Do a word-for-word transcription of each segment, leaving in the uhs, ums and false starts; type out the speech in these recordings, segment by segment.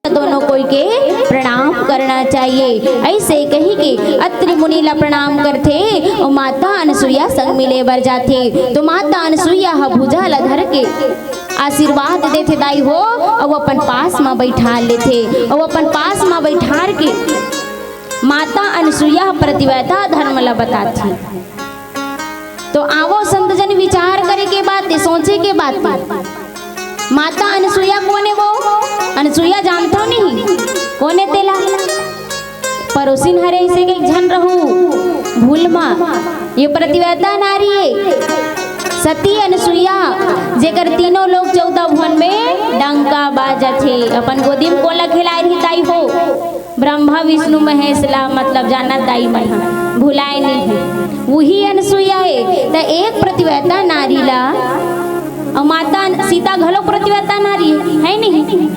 दोनों कोई के प्रणाम करना चाहिए। ऐसे कही के अत्रि मुनि ला प्रणाम करथे अउ माता अनसुईया संग मिले बर जाथे। तो माता अनसुईया ह भुजा ला धर के आशीर्वाद देथे दाई हो, अउ अपन पास म बैठा लेथे, अउ अपन पास म बैठार के माता अनसुईया ह पतिव्रता धर्म ला बताथे। तो आवो संत जन, विचार करे के बात हे, सोचे के बात हे। माता अनसुईया कोन हे वो? अनसुईया जानथो नहीं कोन हे तेला? परोसिन हरे अइसे के झन रहू भूल मा। ये पतिव्रता नारी हे, सती अनसुईया, जेकर तीनों लोक चौदह भुवन में डंका बाजत हे। अपन गोदी म कोन ला खेलाय रही दाई हो? ब्रह्मा विष्णु महेश ला, मतलब जानत दाई मन ह, भुलाय नहीं हे, उही अनसुईया हे। त एक पतिव्रता नारी ला, अउ माता सीता घलो पतिव्रता नारी हे, हे नहीं?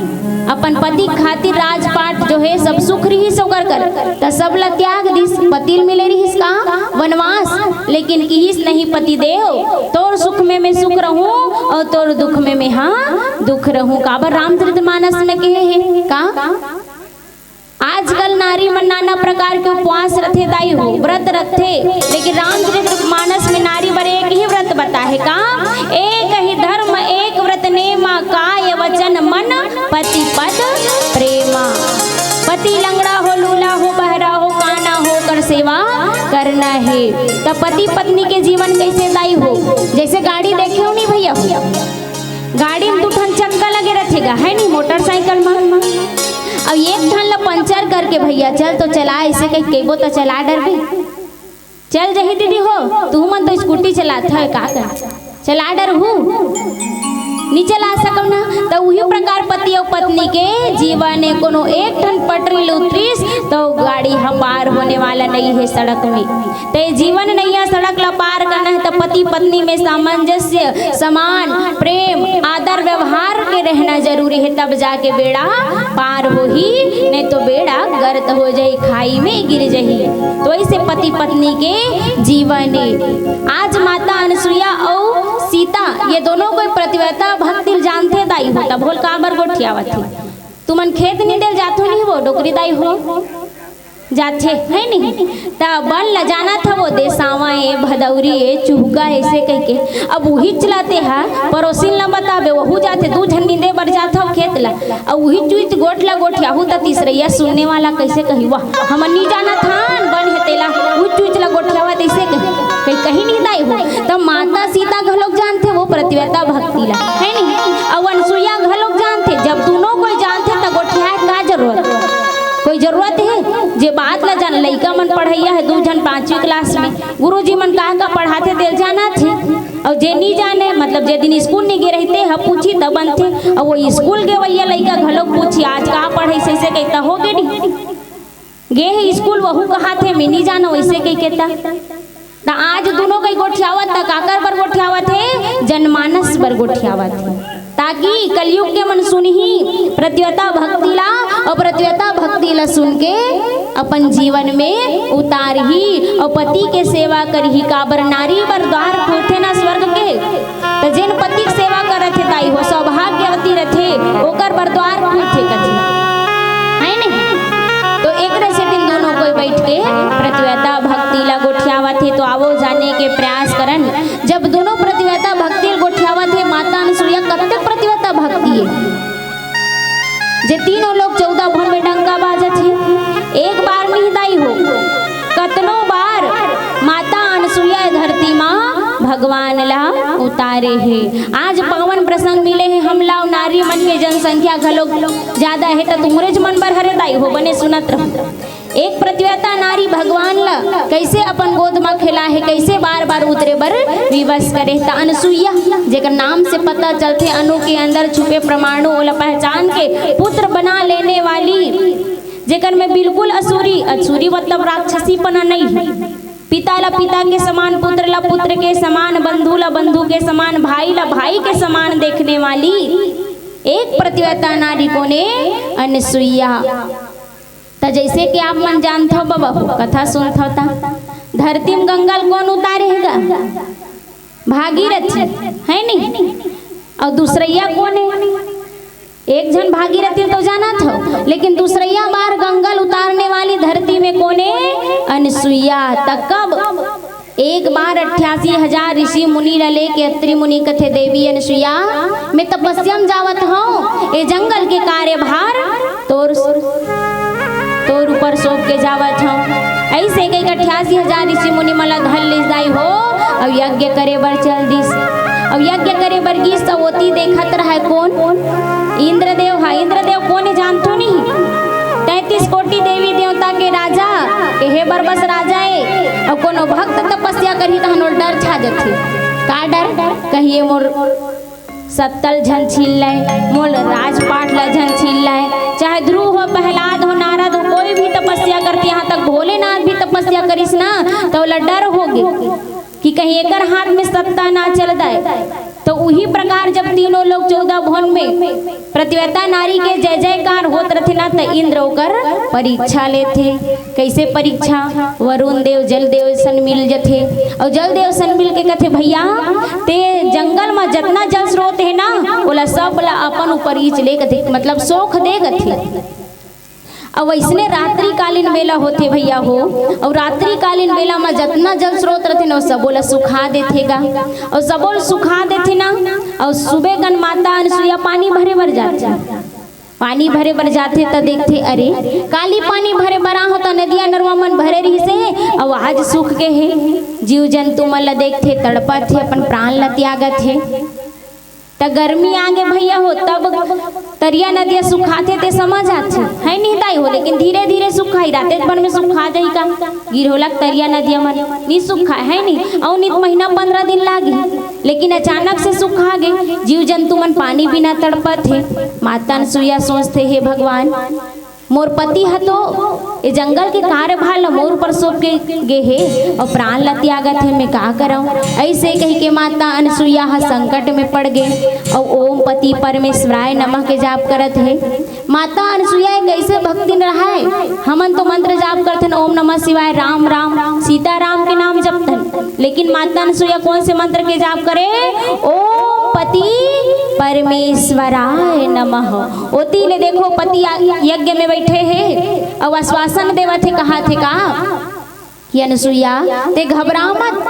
अपन पति खातिर राजपाट जो हे सब सुख रिहिस ओकर कर, त सब ला त्याग दिस। पति ल मिले रिहिस का? वनवास। लेकिन किहिस नहीं पति देव, तोर सुख में मैं सुख रहूं अउ तोर दुख में मैं हा दुख रहूं। काबर रामचरित मानस में कहे हे का? आजकल नारी मन नाना प्रकार के उपवास रथे दाई हो, व्रत रखथे, लेकिन रामचरित मानस में नारी बर एक ही व्रत बता हे का? एक ही धर्म एक व्रत नेमा, काय वचन मन पति पद प्रेमा। पति लंगड़ा हो, लूला हो, बहरा हो, काना हो, कर सेवा करना हे। त पति पत्नी के जीवन कैसे दाई हो? जैसे गाड़ी देखे हो नहीं भैया, गाड़ी में दू ठन चक्का लगे रथे गा, है नहीं, मोटरसाइकिल में। अब एक ठन ला पंचर करके भैया चल तो चला, ऐसे कह केबो तो चला डरबे। चल जही दीदी हो, तू मन तो स्कूटी चलात है, का कर चला डरहू? नी चला सकम ना। तो उही प्रकार पति अउ पत्नी के जीवन हे, कोनो एक ठन पटरी ल उतरिस तो गाड़ी ह पार होने वाला नहीं है सड़क में। ते जीवन नैया सड़क ला पार करना है, त पति पत्नी में सामंजस्य, समान, प्रेम, आदर व्यवहार के रहना जरूरी है, तब जाके बेड़ा पार होही, नहीं तो बेड़ा गर्त हो जाही, खाई में गिर जाही। तो ऐसे पति पत्नी के जीवन हे। आज माता अनसुईया अउ सीता ये दोनों कोई पतिव्रता भक्ति ल जानथे दाई हो, तब होल काबर गोठियावत हे? तुमन खेत नींदे ल जाथो नहीं वो डोकरी दाई हो? जाथे, है नहीं? त बन ल जानत हवो, देसावा ए, भदौरी ए, चुहका, ऐसे कह के। अब उही चलाते हा, परोसिन ल बताबे, वहू जाथे, दू झन नींदे बर जाथव खेत ल। अब उही चुइत गोठ ल गोठियाहू त तीसरैया सुनने वाला कैसे कही, "वाह, हमन नी जानत हन, बन हे तेला, उही चुइत ल गोठियावत," ऐसे कही, कही, कही नहीं दाई हो। त माता सीता घलोक जानथे वो पतिव्रता भक्ति ला, है नहीं? अउ अनसुईया घलोक जानथे। जब दोनों कोई जानथे त गोठियाए का जरूरत? कोई जरूरत हे? जे बात ला जान, लइका मन पढ़ैया हे, दू झन पांचवी क्लास में, गुरुजी मन का का पढ़ाथे तेल जानत हे। अउ जे नी जाने, मतलब जे दिन स्कूल नी गे रहिथे ह पूछी तब बनथे। अउ वो स्कूल गेवैया लइका घलोक पूछी, "आज का पढ़े?" ऐसे कही त हो गे नी। गे हे स्कूल, वहू कहाथे, "मैं नी जानव," ऐसे कह के त। त आज दोनों कई गोठियावत, त काकर बर गोठियावत हे? जनमानस बर गोठियावत हे, ताकि कलयुग के मन सुनही पतिव्रता भक्ति ला, अउ पतिव्रता भक्ति ला सुन के अपन जीवन में उतारही, अउ पति के सेवा करही। काबर नारी बर द्वार खुलथे ना स्वर्ग के। त जेन पति के सेवा करत हे दाई हो, सौभाग्यवती रथे, ओकर बर द्वार खुलथे कथे, है नहीं? तो एकरे सेती दोनों कोई बैठ के पतिव्रता भक्ति ला गोठियावत हे। तो आवो जाने के प्रयास करन, जब दोनों पतिव्रता भक्ति ला गोठियावत हे, माता अनसुईया कतेक पतिव्रता भक्ति हे। जे तीनों लोक चौदह भुवन में डंका बाजत हे, एक बार नहीं दाई हो, कतनो बार माता अनसुईया धरती मा भगवान ला उतारे हे। आज पावन प्रसंग मिले हे हमला, अउ नारी मन के जनसंख्या घलो ज्यादा हे, त तुमरेच मन बर हरे दाई हो, बने सुनत रहो। एक पतिव्रता नारी भगवान ला कैसे अपन गोद मा खेला हे, कैसे बार बार उतरे बर विवश करे। त अनसुईया, जेकर नाम से पता चलथे अनु के अंदर छुपे परमाणु, ओला पहचान के पुत्र बना लेने वाली, जेकर में बिल्कुल असुरी, असुरी मतलब राक्षसीपना नहीं है, पिता ला पिता के समान, पुत्र ला पुत्र के समान, बंधु ला बंधु के समान, भाई ला भाई के समान देखने वाली एक पतिव्रता नारी कोने? अनसुईया। त जैसे कि आप मन जानथव बबा हो, कथा सुनथव त धरती म गंगा ल कोन उतारे हे गा? भागीरथी, है नी? अउ दूसरइया कोन हे? एक झन भागीरथी तो जानत हो, लेकिन दूसरइया बार गंगा ल उतारने वाली धरती में कोन हे? अनसुईया। त कब एक बार अट्ठासी हजार ऋषि मुनि ल लेके अत्रि मुनि कथे, "देवी अनसुईया, मैं तपस्या म जावत हंव, ए जंगल के कार्यभार तोर, तोर ऊपर सौंप के जावत हंव।" अइसे कहिके अट्ठासी हजार ऋषि मुनि मन ल धर लिस दाई हो, अउ यज्ञ करे बर चल दिस। अउ यज्ञ करे बर गिस त ओती देखत रहय कोन? इंद्रदेव हा। इंद्रदेव कोन हे जानथो नहीं? तैंतीस कोटि देवी देवता के राजा, एहे बर बस राजा ए। अउ कोनो भक्त तपस्या करही तहन ओला डर छा जथे। का डर? कहीं ए मोर सत्ता ल झन छीन लय, मोर राजपाट ल झन छीन लय। चाहे ध्रुव हो, प्रहलाद हो, नारद हो, कोई भी तपस्या करथे, यहाँ तक भोलेनाथ भी तपस्या करिस ना, त ओला डर होगे कि कहीं एकर हाथ में सत्ता ना चल दय। त उही प्रकार जब तीनों लोक चौदह भुवन में पतिव्रता नारी के जय जयकार होत रथे ना, त इंद्र ओकर परीक्षा लेथे। कइसे परीक्षा? वरुण देव, जल देव सन मिल जथे, अउ जल देव सन मिल के कथे, "भइया, तें जंगल म जतना जल स्रोत हे ना, ओला सब ला अपन ऊपर ईच ले," कथे, मतलब सोख दे कथे। अउ अइसने रात्रिकालीन बेला होथे भइया हो, अउ रात्रिकालीन बेला म जतना जल स्रोत रथे ना, ओ सबो ला सुखा देथे गा, अउ सबो ला सुखा देथे ना, अउ सुबे कन माता अनसुईया पानी भरे बर जाथे। पानी भरे बर जाथे त देखथे, अरे, काली पानी भरे बर आहंव त नदिया नरवा मन भरे रिहिस हे, अउ आज सूख गे हे। जीव जंतु मन ल देखथे, तड़पत हे, अपन प्राण ल त्यागत हे। त गर्मी आगे भइया हो, तब तरिया नदिया सुखाथे, तें समझ आथे, हे नहीं दाई हो, लेकिन धीरे धीरे सुखाही, रातेच भर में सुखा जाही का? गिरहोला के तरिया नदिया मन नी सुखाय, हे नहीं? अउ नहीं त महीना पंद्रह दिन लागही, लेकिन अचानक से सुखा गे। जीव जंतु मन पानी बिना तड़पत हे। माता अनसुईया सोचथे, हे भगवान, मोर पति ह तो ए जंगल के कार्यभार ल मोर ऊपर सौंप के गे हे अउ प्राण ल त्यागत हे, मैं का करंव? अइसे कहिके माता अनसुईया ह संकट में पड़ गे अउ ओम पति परमेश्वराय नमः के जाप करत हे। माता अनसुईया एक अइसे भक्तिन रहय, हमन तो मंत्र जाप करथन, ओम नमः शिवाय, राम राम, सीता राम के नाम जपथन, लेकिन माता अनसुईया कोन से मंत्र के जाप करे? ओम पति परमेश्वराय नमः। ओती ले देखो, पति या-, यज्ञ में बइठे हे अउ आश्वासन देवत हे, कहत हे का कि अनसुईया, तें घबरा मत,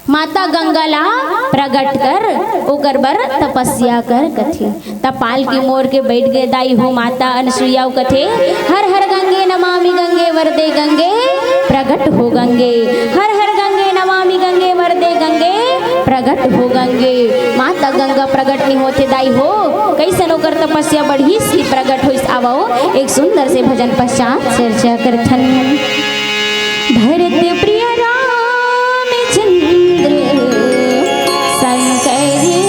माता गंगा ला प्रगट कर, ओकर बर तपस्या कर कथे। त पालकी मोर के बइठ गे दाई हो माता अनसुईया, अउ कथे, हर हर गंगे नमामि गंगे वरदे गंगे प्रगट हो गंगे, हर हर गंगे नमामि गंगे वरदे गंगे प्रगट हो गंगे। माता गंगा प्रगट नहीं होथे दाई हो, कइसन ओकर तपस्या बढ़िस कि प्रगट होइस। आवव, एक सुंदर से भजन पश्चात चर्चा करथन। भरत प्रिय रामचंद्र शंकर हरिओ।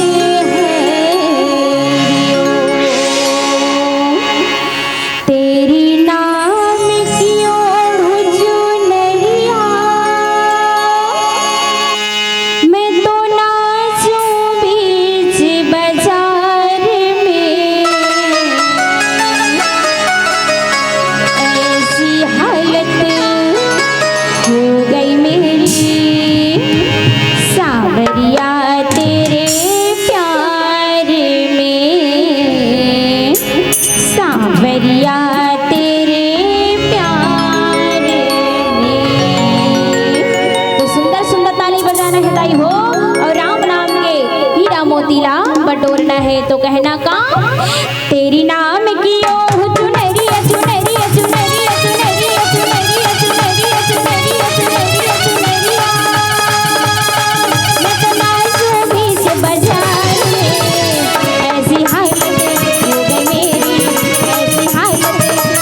तेरी नाम की ओढ़ चुनरिया, मैं तो नाचूं बीच बाजार में। ऐसी हालत हो गई मेरी सांवरिया तेरे प्यार में, सांवरिया तेरे प्यार में। तो सुंदर सुंदर ताली बजाना है दाई हो, अउ राम नाम के हीरा मोती ला बटोरना है। तो कहना का, तेरी नाम की ओढ़ चुनरिया, चुनरिया, चुनरिया, चुनरिया, चुनरिया, चुनरिया, चुनरिया, चुनरिया, चुनरिया। मैं तो नाचूं बीच बाजार में, ऐसी हालत हो गई मेरी, ऐसी हालत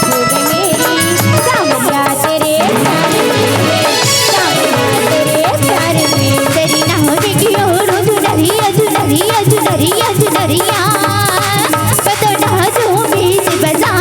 हो गई मेरी। सांवरिया तेरे प्यार में, सांवरिया तेरे प्यार में, तेरी नाम की ओढ़ चुनरिया, चुनरिया, चुनरिया, चुनरिया। मैं तो नाचूं बीच बाजार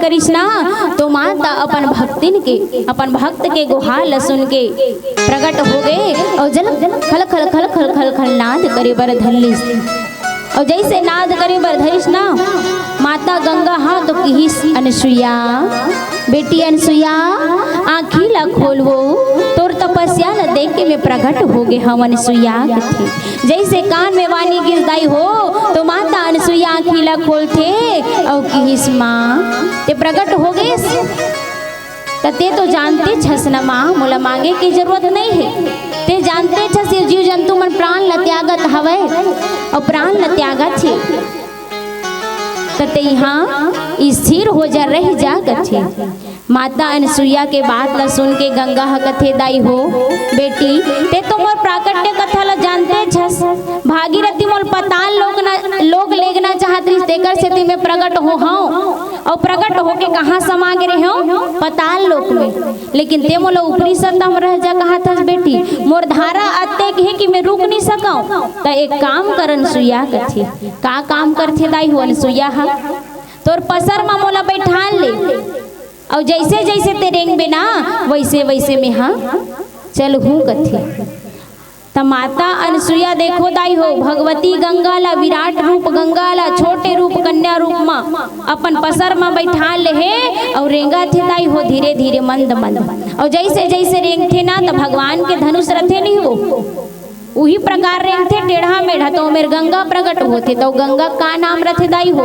करिस ना, तो माता अपन भक्तिन के, अपन भक्त के गुहार ल सुन के प्रकट हो गे अउ जल खल खल खल खल खल खल नाद करे बर धर लिस। अउ जइसे नाद करे बर धरिस ना, माता गंगा ह तो किहिस, "अनसुईया, बेटी अनसुईया, आँखी ला खोलवो, तोर तपस्या ला देख के मैं प्रकट हो गे हंव अनसुईया," कथे। जइसे कान में वाणी गिस दाई हो, तो माता अनसुईया आँखी ला खोलथे अउ किहिस, "माँ, ते प्रकट हो गेस, त ते तो जानते छस न माँ, मोला मांगे के जरूरत नइ हे। ते जानते छस, ये जीव जंतु मन प्राण ला त्यागत हवय अउ प्राण ला त्यागत हे, त ते इहाँ स्थिर हो जा, रह जा," कथे। माता अनसुईया के बात ला सुन के गंगा ह कथे, "दाई हो, बेटी, ते तो मोर प्राकट्य कथा ला जानते छस। भागीरथी मोल पताल लोक ना, लोक लेगना चाहत रिहिस, तेकर सेती मैं प्रकट हो हंव, अउ प्रकट होके कहाँ समा गे रेहेंव? पताल लोक में। लेकिन ते मोला ऊपरी सतह म रह जा कहत हस बेटी, मोर धारा अतेक हे कि मैं रुक नइ सकंव। त एक काम कर अनसुईया," कथे। "का काम करथे दाई हो अनसुईया ह?" "तोर पसर म मोला बइठान ले, अउ जइसे जइसे ते रेंगबे ना, वइसे वइसे मेंहा चलहूँ," कथे। त माता अनसुईया देखो दाई हो, भगवती गंगा ला, विराट रूप गंगा ला, छोटे रूप कन्या रूप म अपन पसर म बइठान ले हे अउ रेंगथे दाई हो, धीरे धीरे, मंद मंद। अउ जइसे जइसे रेंगथे ना, त भगवान के धनुष रथे नहीं हो, उही प्रकार रेंगथे टेढ़ा मेढ़ा, त ओमेर गंगा प्रकट होथे। त गंगा का नाम रथे दाई हो?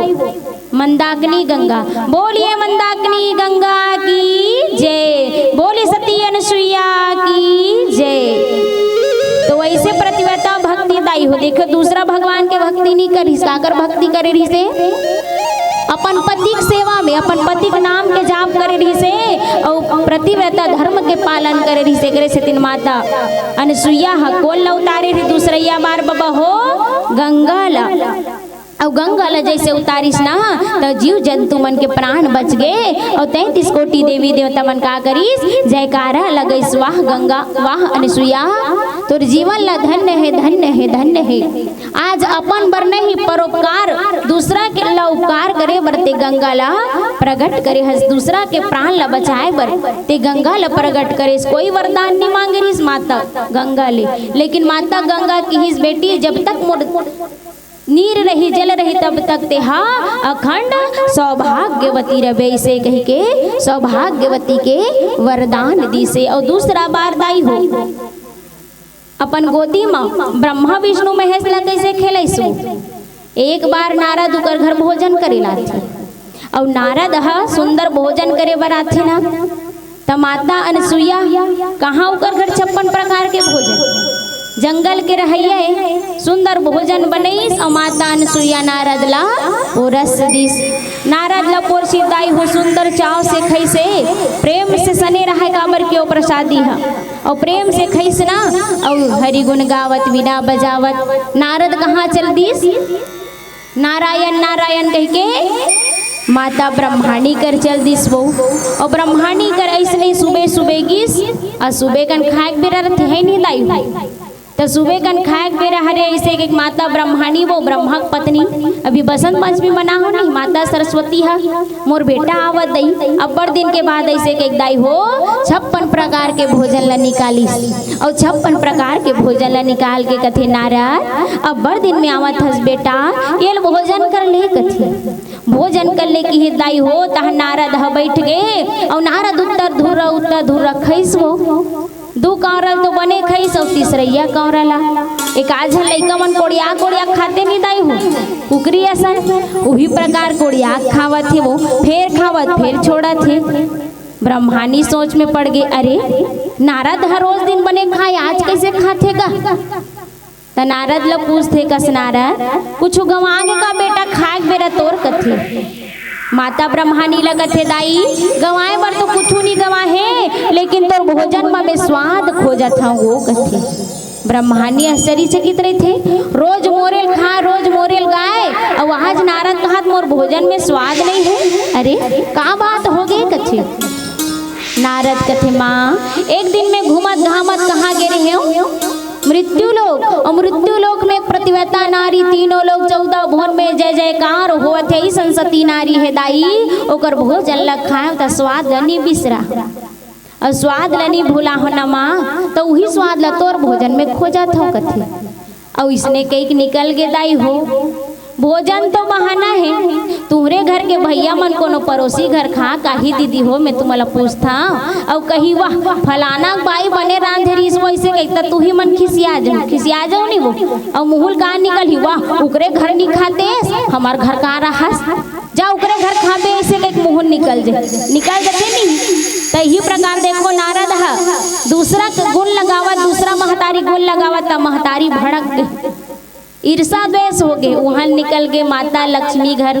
मंदाकिनी गंगा। बोलिए मंदाकिनी गंगा की जय, बोलिए सती अनसुईया की जय। त वइसे पतिव्रता भक्ति दाई हो। देखो, दूसरा भगवान के भक्ति नइ करिस, काकर भक्ति करे रिहिसे? अपन पति के सेवा में, अपन पति के नाम के जाप करे रिहिसे अउ पतिव्रता धर्म के पालन करे रिहिसे। एकरे सेतिन माता अनसुईया ह कोन ल उतारे रिहिस दूसरइया बार बबा हो? गंगा ला। अउ गंगा ला जइसे उतारिस ना, त जीव जंतु मन के प्राण बच गे। अउ तैंतीस कोटि देवी देवता मन का करिस? जयकारा लगइस, "वाह गंगा, वाह अनसुईया, तोर जीवन ला धन्य हे, धन्य हे, धन्य हे। आज अपन बर नहीं, परोपकार, दूसरा के ला उपकार करे बर ते गंगा ला प्रकट करे हस, दूसरा के प्राण ला बचाए बर ते गंगा ला प्रकट करेस।" कोई वरदान नइ मांगे रिहिस माता गंगा ले, लेकिन माता गंगा किहिस, "बेटी, जब तक मोर नीर रही, जल रही, तब तक तेहा अखंड सौभाग्यवती रबे," अइसे कहिके सौभाग्यवती के वरदान दिसे। अउ दूसरा बार दाई हो, अपन गोदी म ब्रह्मा विष्णु महेश ला कइसे खेलइस? एक बार नारद उकर घर भोजन करे ला आथे। अउ नारद ह सुंदर भोजन करे बर आथे ना, त माता अनसुईया कहाँ उकर घर छप्पन प्रकार के भोजन, जंगल के रहइया ए, सुंदर भोजन बनइस अउ माता अनसुईया नारद ला पोरस दिस। नारद ला पोरसिस दाई हो, सुंदर चाव से खइसे, प्रेम से सने रहय, काबर के ओ प्रसादी ह। अउ प्रेम से खइस ना, अउ हरि गुण गावत, वीणा बजावत नारद कहाँ चल दिस? नारायण नारायण कहिके माता ब्रह्माणी कर चल दिस वो। अउ ब्रह्माणी कर अइसने सुबे सुबे गिस, अउ सुबे कन खाए के बेरा रथे, हे नहीं दाई? त सुबे कन खाए के बेरा हरे, अइसे के माता ब्रह्माणी वो ब्रह्मा के पत्नी, अभी बसंत पंचमी मना हो नहीं, माता सरस्वती ह, "मोर बेटा आवत दई।" अब्बड़ दिन के बाद अइसे के दाई हो छप्पन प्रकार के भोजन ला निकालिस। अउ छप्पन प्रकार के भोजन ला निकाल के कथे, "नारद, अब्बड़ दिन में आवत हस बेटा, ये ल भोजन कर ले," कथे। भोजन कर ले किहिस दाई हो, तहाँ नारद ह बइठ गे, अउ नारद उत्तर धुर्रा, उत्तर धुर्रा खइस वो। दू कौंरा ल तो बने खइस, अउ तीसरइया कौंरा ला, एक आध झन लइका मन कोड़िया कोड़िया खाथे नहीं दाई हो, कुकरी असन, उही प्रकार कोड़िया खावत हे वो, फेर खावत, फेर छोड़त हे। ब्रह्माणी सोच में पड़ गे, "अरे, नारद ह रोज दिन बने खाए, आज कइसे खाथे गा?" त नारद ल पूछथे, कस, "नारद, कुछु गंवा गे का बेटा, खाए के बेरा तोर?" कथे। माता ब्रह्माणी ल कथे, "दाई, गंवाए बर तो कुछु नइ गंवा हे, लेकिन तोर भोजन म मैं स्वाद खोजत हंव वो," कथे। ब्रह्माणी आश्चर्यचकित रहिथे, "रोज मोरे ल खाए, रोज मोरे ल गाए, अउ आज नारद कहत मोर भोजन में स्वाद नइ हे, अरे, का बात हो गे?" कथे। नारद कथे, "माँ, एक दिन में घूमत घामत कहाँ गे रेहेंव?" मृत्यु लोक, अउ मृत्यु लोक में एक पतिव्रता नारी, तीनों लोक चौदह भुवन में जय जयकार होवत हे, अइसन सती नारी हे दाई, ओकर भोजन ल खाए त स्वाद ल नी बिसरा, अउ स्वाद ल नी भुला हो न माँ, त उही स्वाद ल तोर भोजन में खोजत हो कथे। अउ इसने कहिके निकल गे दाई हो। भोजन तो बहाना हे, तुहरे घर के भैया मन कोनो पड़ोसी घर खा काही दीदी हो, मैं तुमला पूछता, अउ कही वाह फलाना बाई बने रांधे रहिस, वइसे कहिता तुही मन खिसिया जाओ, खिसिया जाओ नी वो। अउ मुँह ले का निकलही, वाह उकरे घर नी खाते, हमर घर का रहस, जा उकरे घर खाबे, अइसे कहिके मुँह ले निकल जे, निकल जथे नी। त इही प्रकार देखो नारद ह दूसरा के गुण लगावत, दूसरा महतारी गुण लगावत, त महतारी भड़क गे, ईर्षा द्वेष हो गे, उहाँ निकल गे माता लक्ष्मी घर।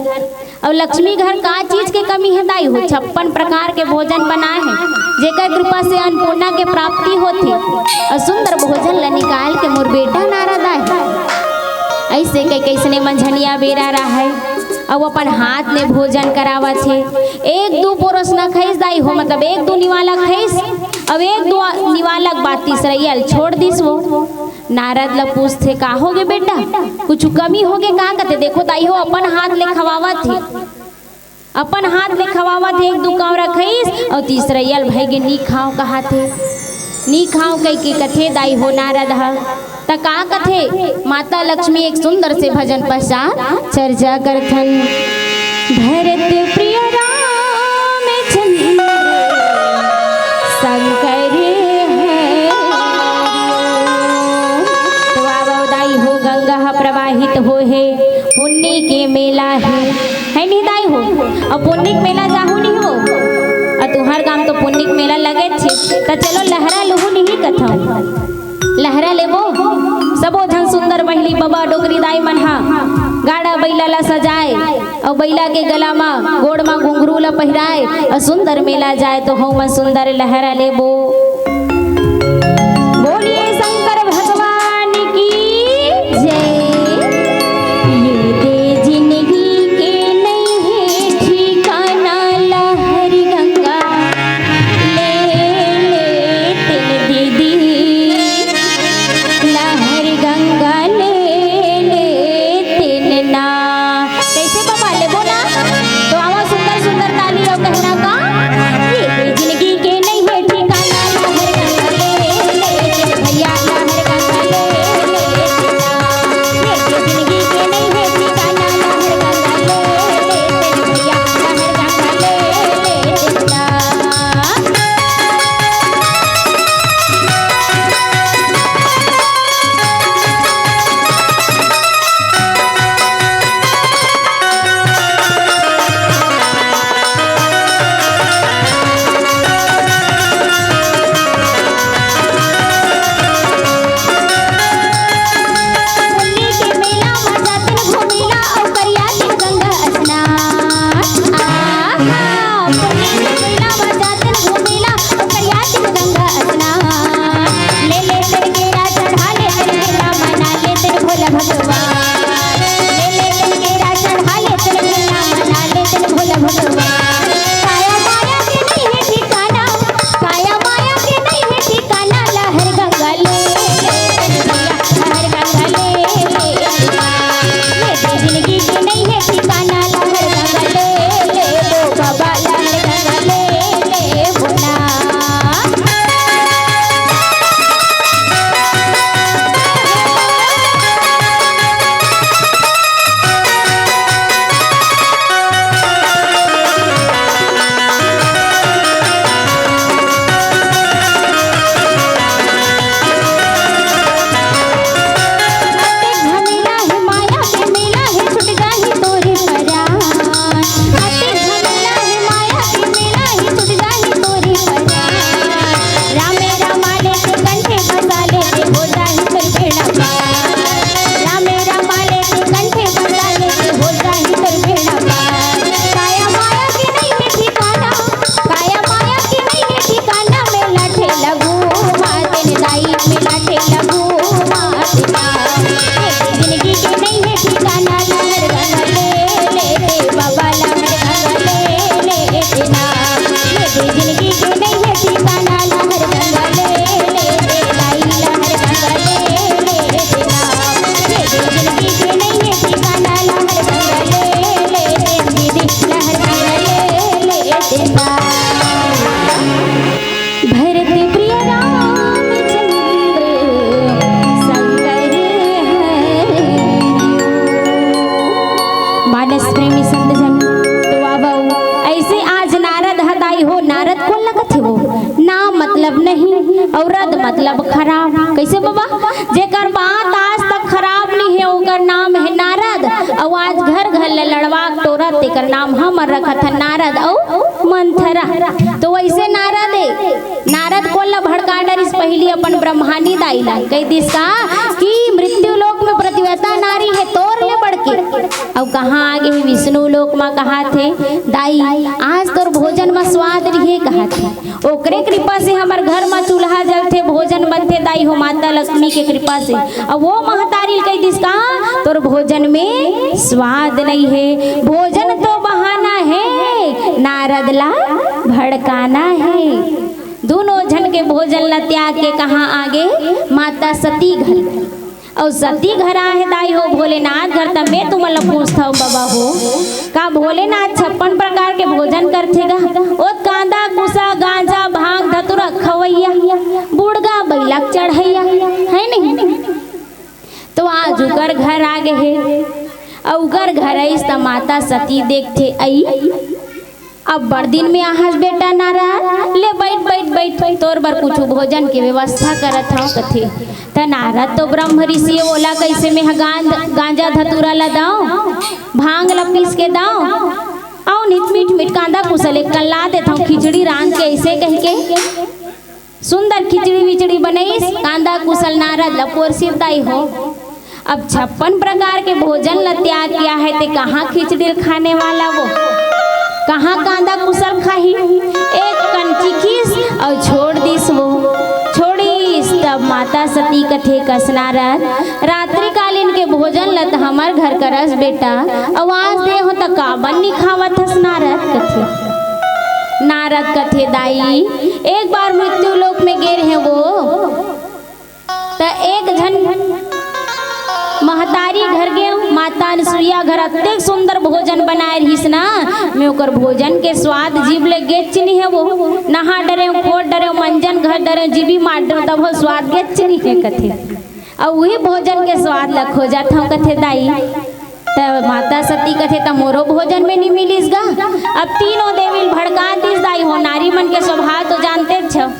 अउ लक्ष्मी घर का चीज के कमी हे दाई हो, छप्पन प्रकार के भोजन बनाए हे, जेकर कृपा से अन्नपूर्णा के प्राप्ति होथे। अउ सुंदर भोजन ल निकाल के मोर बेटा नारद आए, अइसे कहिके अइसने मंझनिया बेरा रहय, अउ अपन हाथ ले भोजन करावत हे। एक दू परोस न खइस दाई हो, मतलब एक दू निवाला खइस, अउ एक दू निवाला के बाद तीसरइया ल छोड़ दिस वो। नारद ल पूछथे, का होगे बेटा, कुछु कमी होगे का? कथे, देखो दाई हो, अपन हाथ ले खवावत हे, अपन हाथ ले खवावत हे, एक दू कौंरा खइस अउ तीसरइया ल भइगे नी खांव कहाथे, नी खांव कहिके कथे दाई हो नारद ह। त का कथे माता लक्ष्मी, एक सुंदर से भजन पश्चात चर्चा करथन। भरत प्रिय रामचंद्र शंकर हरि ओम। तो आवव दाई हो, गंगा ह प्रवाहित होहे, पुन्नी के मेला हे, हे नी दाई हो? अउ पुन्नी के मेला जाहू नी हो? अउ तुंहर गांव तो पुन्नी के मेला लगेच हे, त चलो लहरा लुहू नी कथव। लहरा लेबो। सबो झन सुंदर बहिनी बबा डोकरी दाई मन हा गाड़ा बइला ला सजाए अउ बइला के गला मा गोड़ मा घुंघरू ला पहिराए अउ सुंदर मेला जाए तो हमन सुंदर लहरा लेबो। बोलिए शंकर भगवान की जय। ये दे जिंदगी के नइ हे ठिकाना लहरी गंगा ले ले तेन दीदी, लहरी गंगा ले ले तेन ना। कइसे बबा लेबो ना? तो आवा सुंदर सुंदर ताली अउ कहना का, ये जिंदगी के नइ हे ठिकाना। अउ रद मतलब खराब। कइसे बबा? जेकर बात आज तक खराब नइ हे, ओकर नाम हे नारद। अउ आज घर घर ले लड़वा टोरत, तेकर नाम हमन रखत हन नारद अउ मंथरा। तो वइसे नारद ए, नारद कोन ल भड़का डरिस? पहिली अपन ब्रह्मानी दाई ला कहि दिस का कि मृत्यु लोक में पतिव्रता नारी हे तोर ले बढ़के। अउ कहाँ आगे हे? विष्णु लोक म। कहाथे, दाई, आज तोर भोजन म स्वाद नइ हे, कहाथे। ओकरे कृपा से हमर घर म चूल्हा जलथे, भोजन बनथे, दाई हो, माता लक्ष्मी के कृपा से। अउ वो महतारी ल कहि दिस का, तोर भोजन में स्वाद नइ हे, भोजन तो बहाना हे, नारद ला भड़काना हे। दूनों झन के भोजन ला त्याग के कहाँ आगे? माता सती घर। अउ सती घर आहे दाई हो भोलेनाथ घर, त मैं तुमन ल पूछथव बबा हो, का भोलेनाथ छप्पन प्रकार के भोजन करथे गा? ओ कांदा, कुसा, गांजा, भांग, धतुरा खवैया, बुड़गा बइला के चढ़ैया, हे नहीं? तो आज उकर घर आगे हे, अउ उकर घर आइस त माता सती देखथे, अई, अब्बड़ दिन में आहस बेटा नारद, ले बइठ, बइठ, बइठ, तोर बर कुछु भोजन के व्यवस्था करत हंव कथे। त नारद तो ब्रह्म ऋषि, ओला कइसे मेंह गांज-, गांजा धतूरा ला दंव, भांग ला पीस के दंव, अउ नित मीठ मीठ कांदा कुसल एक कन ला देथंव, खिचड़ी रांध के अइसे कहिके। सुंदर खिचड़ी विचड़ी बनइस, कांदा कुसल नारद ल पोरसिस दाई हो। अब छप्पन प्रकार के भोजन ल त्याग किया है, ते कहाँ खिचड़ी ल खाने वाला वो? कहाँ कांदा कुसल खाही? एक कन चिखिस अउ छोड़ दिस वो। छोड़िस तब माता सती कथे, कस नारद, रात्रिकालीन के भोजन ल त हमर घर करस बेटा, अउ आज दे हो त काबर नि खावत हस नारद कथे। नारद कथे, दाई, एक बार मृत्यु लोक में गे रहे वो, त एक झन महतारी घर गे, माता अनसुईया घर अतेक सुंदर भोजन बनाए रहिस ना, मैं ओकर भोजन के स्वाद जीभ ले गेच नि हे वो। नहा डरेंव, खोर डरेंव, मंजन घर डरेंव, जीभी मार डरेंव, तब हो स्वाद गेच नि हे कथे। अउ उही भोजन के स्वाद ल खोजत हंव कथे दाई। त माता सती कथे, त मोरो भोजन में नि मिलिस गा। अब तीनों देवी ल भड़का दिस दाई हो, नारी मन के स्वभाव तो जानतेच हव,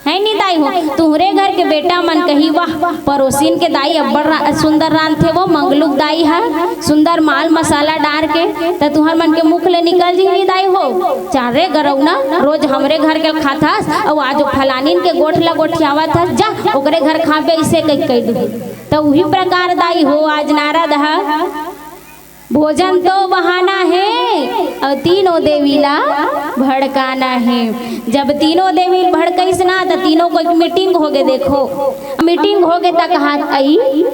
हे नि दाई हो? तुहरे घर के बेटा मन कही, वाह, परोसिन के दाई अब्बड़ रा-, सुंदर रांधथे वो, मंगलू के दाई ह सुंदर माल मसाला डार के, त तुहर मन के मुख ले निकल जही नि दाई हो, चारे गरौना रोज हमरे घर के खाथस, अउ आज फलानिन के गोठ ल गोठियावत हस, जा ओकरे घर खाबे, अइसे कहि, कहि दू। त उही प्रकार दाई हो, आज नारद ह भोजन तो बहाना हे अउ तीनों देवी ला भड़काना हे। जब तीनों देवी ल भड़कइस ना, त तीनों को एक मीटिंग होगे। देखो, मीटिंग होगे त कहात अई,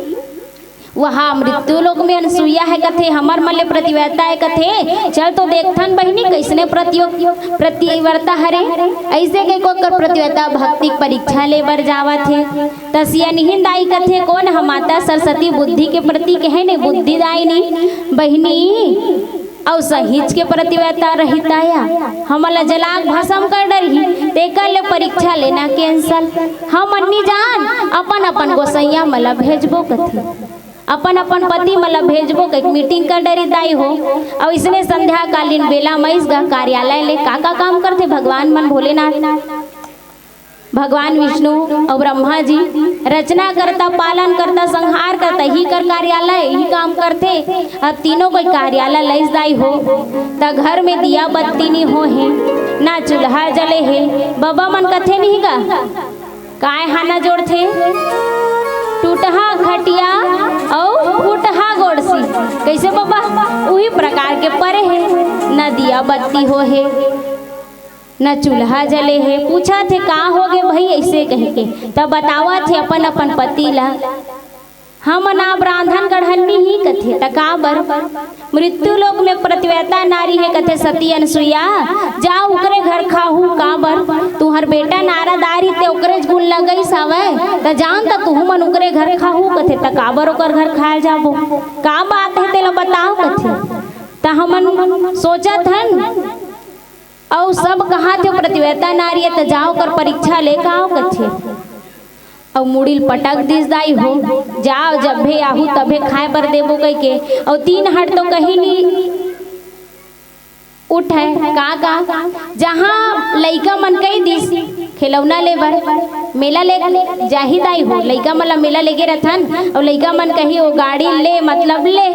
वहाँ मृत्यु लोक में अनसुईया हे कथे, हमर मन ले पतिव्रता हे कथे, चल तो देखथन बहिनी कइसने पतियो-, पतिव्रता हरे। अइसे कहिके ओकर पतिव्रता भक्ति के परीक्षा ले बर जावत हे। त सियनहिन दाई कथे, कोन ह माता सरस्वती बुद्धि के प्रतीक हे ने, बुद्धिदायिनी बहिनी, अउ सहीच के पतिव्रता रहिताया, हमन ला जला के भस्म कर डरही, तेकर ले परीक्षा लेना cancel। हमन नि जान, अपन अपन गोसइया मन ला भेजबो कथे, अपन अपन पति मन ला भेजबो कहिके मीटिंग कर डरिस दाई हो। अउ इसने संध्याकालीन बेला म अइस गा कार्यालय ले का का काम करथे भगवान मन भोलेनाथ, भगवान विष्णु अउ ब्रह्मा जी, रचना करता, पालन करता, संहार करता, इही कर कार्यालय, इही काम करथे। अब तीनों कोई कार्यालय लइस दाई हो, त घर में दिया बत्ती नि हो हे, ना चूल्हा जले हे। बबा मन कथे नि गा, काय हाना जोड़थे? टूटहा खटिया अउ फूटहा गोड़सी। कइसे बबा? उही प्रकार के परे हे, न दिया बत्ती हो हे, न चूल्हा जले हे। पूछत हे, का होगे भई अइसे कहिके? त बतावत हे अपन अपन पति ला, हमन आप रांधन गढ़न नि ही कथे, त काबर? मृत्यु लोक में पतिव्रता नारी हे कथे सती अनसुईया, जा ओकरे घर खाहू। काबर? तुहर बेटा नारद आही ते ओकरेच गुन लगइस हवय, त जान त तुहू मन ओकरे घर खाहू कथे, त काबर ओकर घर खाए जाबो? का बात हे तेला बताव कथे। त हमन सोचत हन, अउ सब कहाथे पतिव्रता नारी हे, त जा ओकर परीक्षा ले का कथे। अउ मुड़ी ल पटक दिस दाई हो, जाव जभे आहू तभे खाए बर देबो कहिके। अउ तीन हट तो कही नि, उठे का का, जहाँ लइका मन कही दिस खेलौना ले बर, मेला ले जाही दाई हो, लइका मन ला मेला लेगे रथन, अउ लइका मन कही, "ओ गाड़ी ले, मतलब ले,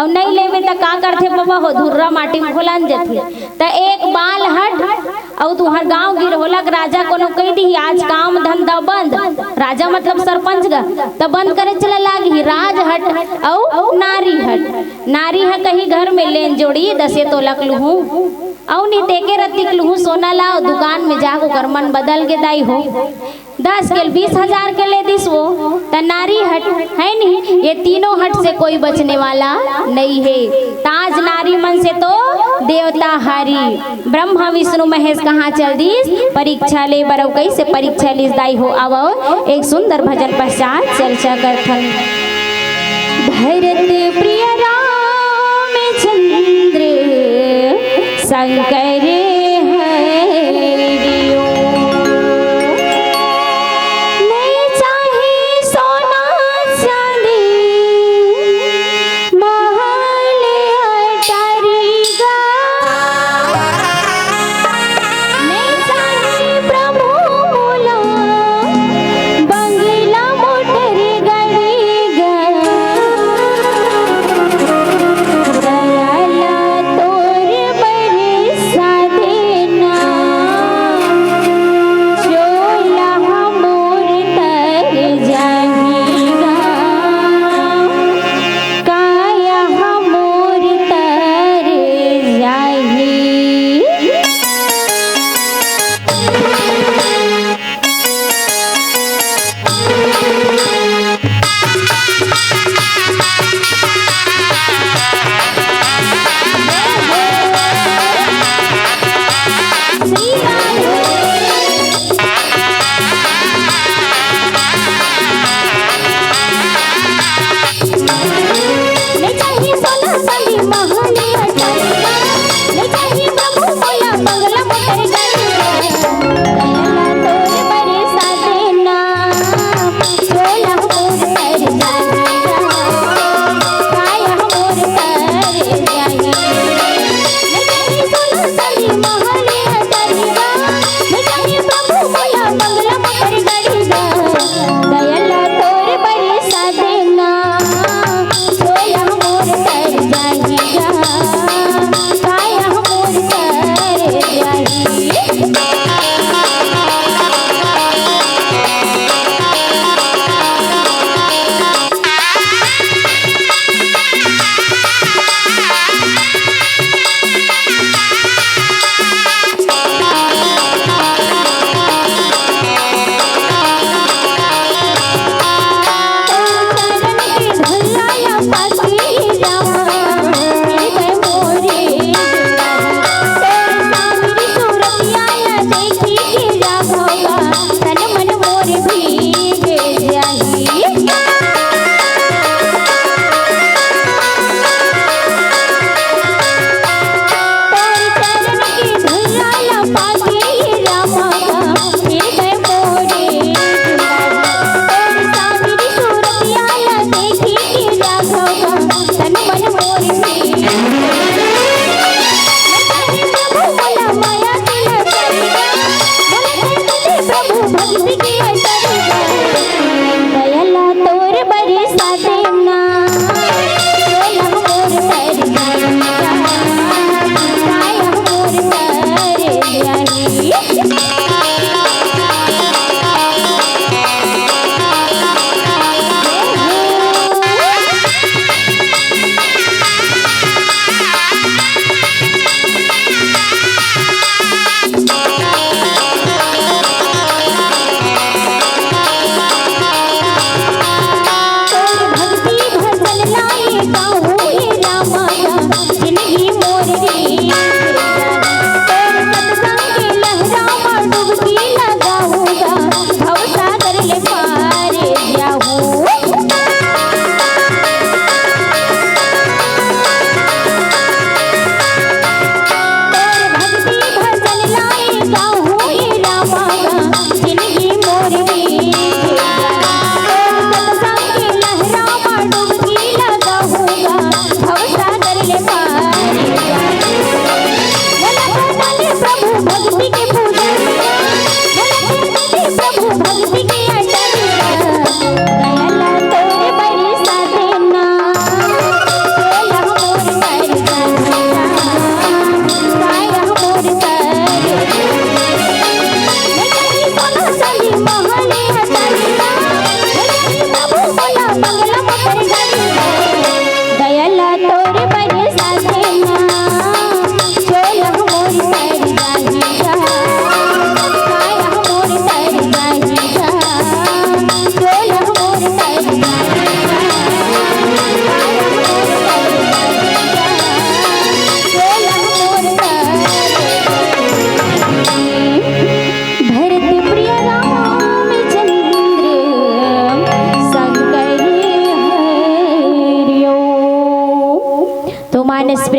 अउ नइ लेबे त का करथे बबा हो, धुर्रा माटी में घोलन जथे।" त एक बाल हट, अउ तुहर गांव गिरहोलक राजा कोनो कहि दिही, "आज काम धंधा बंद।" राजा मतलब सरपंच गा, त बंद करे चला लागही। राज हट अउ नारी हट। नारी ह कही, "घर में लेन जोड़ी दसे तोलक लुहूं, अउ नी तेके रतिक लुहूं सोना ला, अउ दुकान में जाके ओकर मन बदल गे दाई हो।" दस के बीस हजार के ले दिस वो, त नारी हट, है नी? ये तीनों हट से कोई बचने वाला नहीं है। त आज नारी मन से तो देवता हारी, ब्रह्मा विष्णु महेश कहाँ चल दिस परीक्षा ले बर, अउ कइसे परीक्षा लिस दाई हो। आवव एक सुंदर भजन पश्चात चर्चा करथन। भरत प्रिय रामचंद्र शंकर हरिओ। नहीं चाही सोना चांदी महल अटारी गा। नहीं चाही प्रभु मोला बंगला मोटर गाड़ी गा। दयाला तोर बरसा देना, चोला मोर तर जाही गा, काया मोर तर जाही।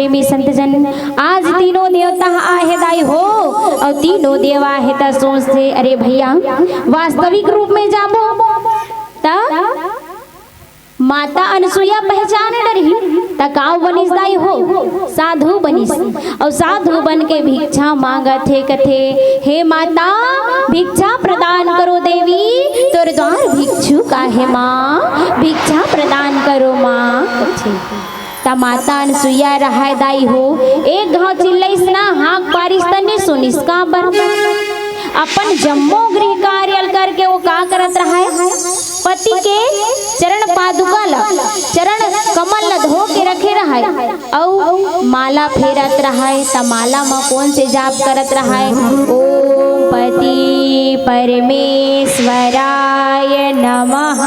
प्रेमी संत जन, आज तीनों देवता आहे दाई हो, अउ तीनों देव आहे त सोचथे, अरे भैया, वास्तविक रूप में जाबो त माता अनसुईया पहचान डरही, त का बनिस दाई हो? साधु बनिस। अउ साधु बन के भिक्षा मांगत हे, कथे, हे माता, भिक्षा प्रदान करो देवी, तोर द्वार भिक्षुक आहे माँ, भिक्षा प्रदान करो माँ, कथे। त माता अनसुईया रहय दाई हो, एक घाव चिल्लइस ना, हाक पारिस त नी सुनिस। काबर? अपन जम्मो गृह कार्य ल करके वो का करत रहय? पति के चरण पादुका ल, चरण कमल ल धो के रखे रहय, अउ माला फेरत रहय। त माला म कोन से जाप करत रहय? ओम पति परमेश्वराय नमः।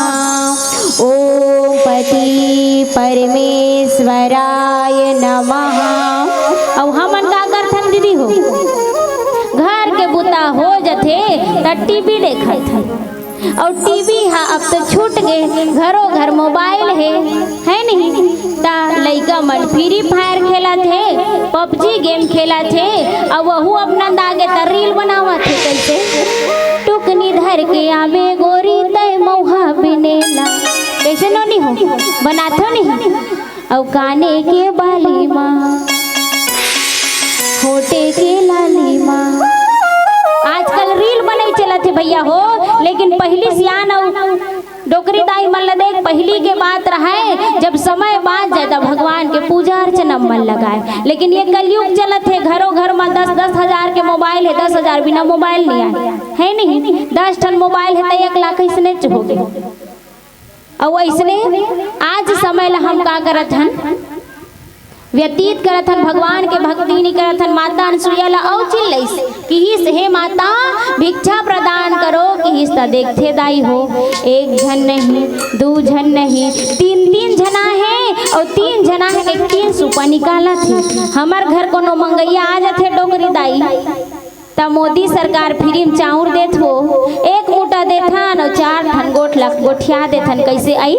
ओम पति परमेश्वराय नमः। अउ हमन का करथन दीदी हो? घर के बुता हो जथे त टीवी देखत हन। अउ टीवी ह अब तो छूट गे, घरो घर मोबाइल हे, हे नहीं? त लइका मन फ्री फायर खेलत हे, पबजी गेम खेलत हे, अउ वहू अपन दागे त रील बनावत हे। कइसे? टुकनी धर के आबे गोरी तय मउहा बिनेला। कइसे नोनी हो? बनाथो नहीं? अउ काने के बाली मा, होठे के लाली मा। आजकल रील बनई चलत हे भैया हो, लेकिन पहिली सियान अउ डोकरी दाई मन ल देख, पहिली के बात रहय, जब समय बाँच जाय त भगवान के पूजा अर्चना मन लगाय। लेकिन ये कलयुग चलत हे, घरो घर म दस दस हजार के मोबाइल हे, दस हजार बिना मोबाइल नइ आय, हे नहीं? दस ठन मोबाइल हे त एक लाख अइसनेच होगे। अउ अइसने आज समय ल हम का करत हन, व्यतीत करत हन, भगवान के भक्ति नइ करत हन। माता अनसुईया ल अउ चिल्लइस, किहिस, हे माता, भिक्षा प्रदान करो, किहिस त देखथे दाई हो, एक झन नहीं, दू झन नहीं, तीन तीन झन आहे, अउ तीन झन आहे के तीन सुपा निकालत हे। हमर घर कोनो मंगइया आ जाथे डोकरी दाई, त मोदी सरकार फ्री म चाउर देत हो, एक मुठा देथन अउ चार ठन गोठ ल गोठिया देथन। कइसे अई?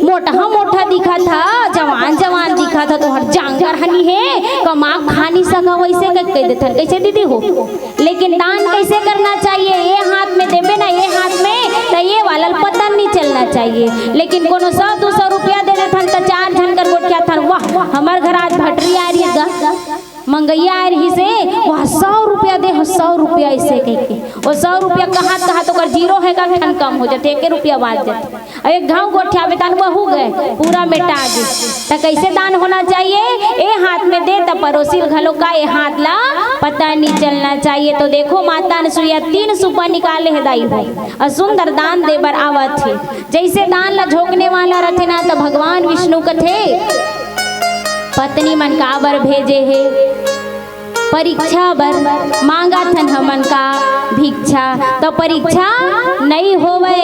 मोटहा मोटहा दिखत ह, जवान जवान दिखत ह, तोहर जांगर ह नी हे, कमा खा नी सका, वइसे कहि देथन। कइसे दीदी हो? लेकिन दान कइसे करना चाहिए? ये हाथ में देबे ना, ये हाथ में, त ये वाला ल पता नहीं चलना चाहिए। लेकिन कोनो सौ दू सौ रुपया दे देथन त चार झन कर गोठियाथन, वाह, हमर घर आज भटरी आ रही गा। मंगइया आय रहिस हे, वह सौ रुपया दे हो, सौ रुपया अइसे कहिके। वो सौ रुपया कहत कहत ओकर जीरो हे का ठन कम हो जाथे, एके रुपया बाँच जाथे। अउ एक घाव गोठियाबे तहान वहू गे, पूरा मेटा गे। त कइसे दान होना चाहिए? ए हाथ में दे त परोसी ल घलो का ए हाथ ला पता नहीं चलना चाहिए। तो देखो माता अनसुईया तीन सुपा निकाले हे दाई हो, अउ सुंदर दान दे बर आवत हे। जइसे दान ला झोंकने वाला रथे ना, त भगवान विष्णु कथे, पत्नी मन काबर भेजे हे? परीक्षा बर मांगत हन हमन का भिक्षा, त परीक्षा नइ होवय,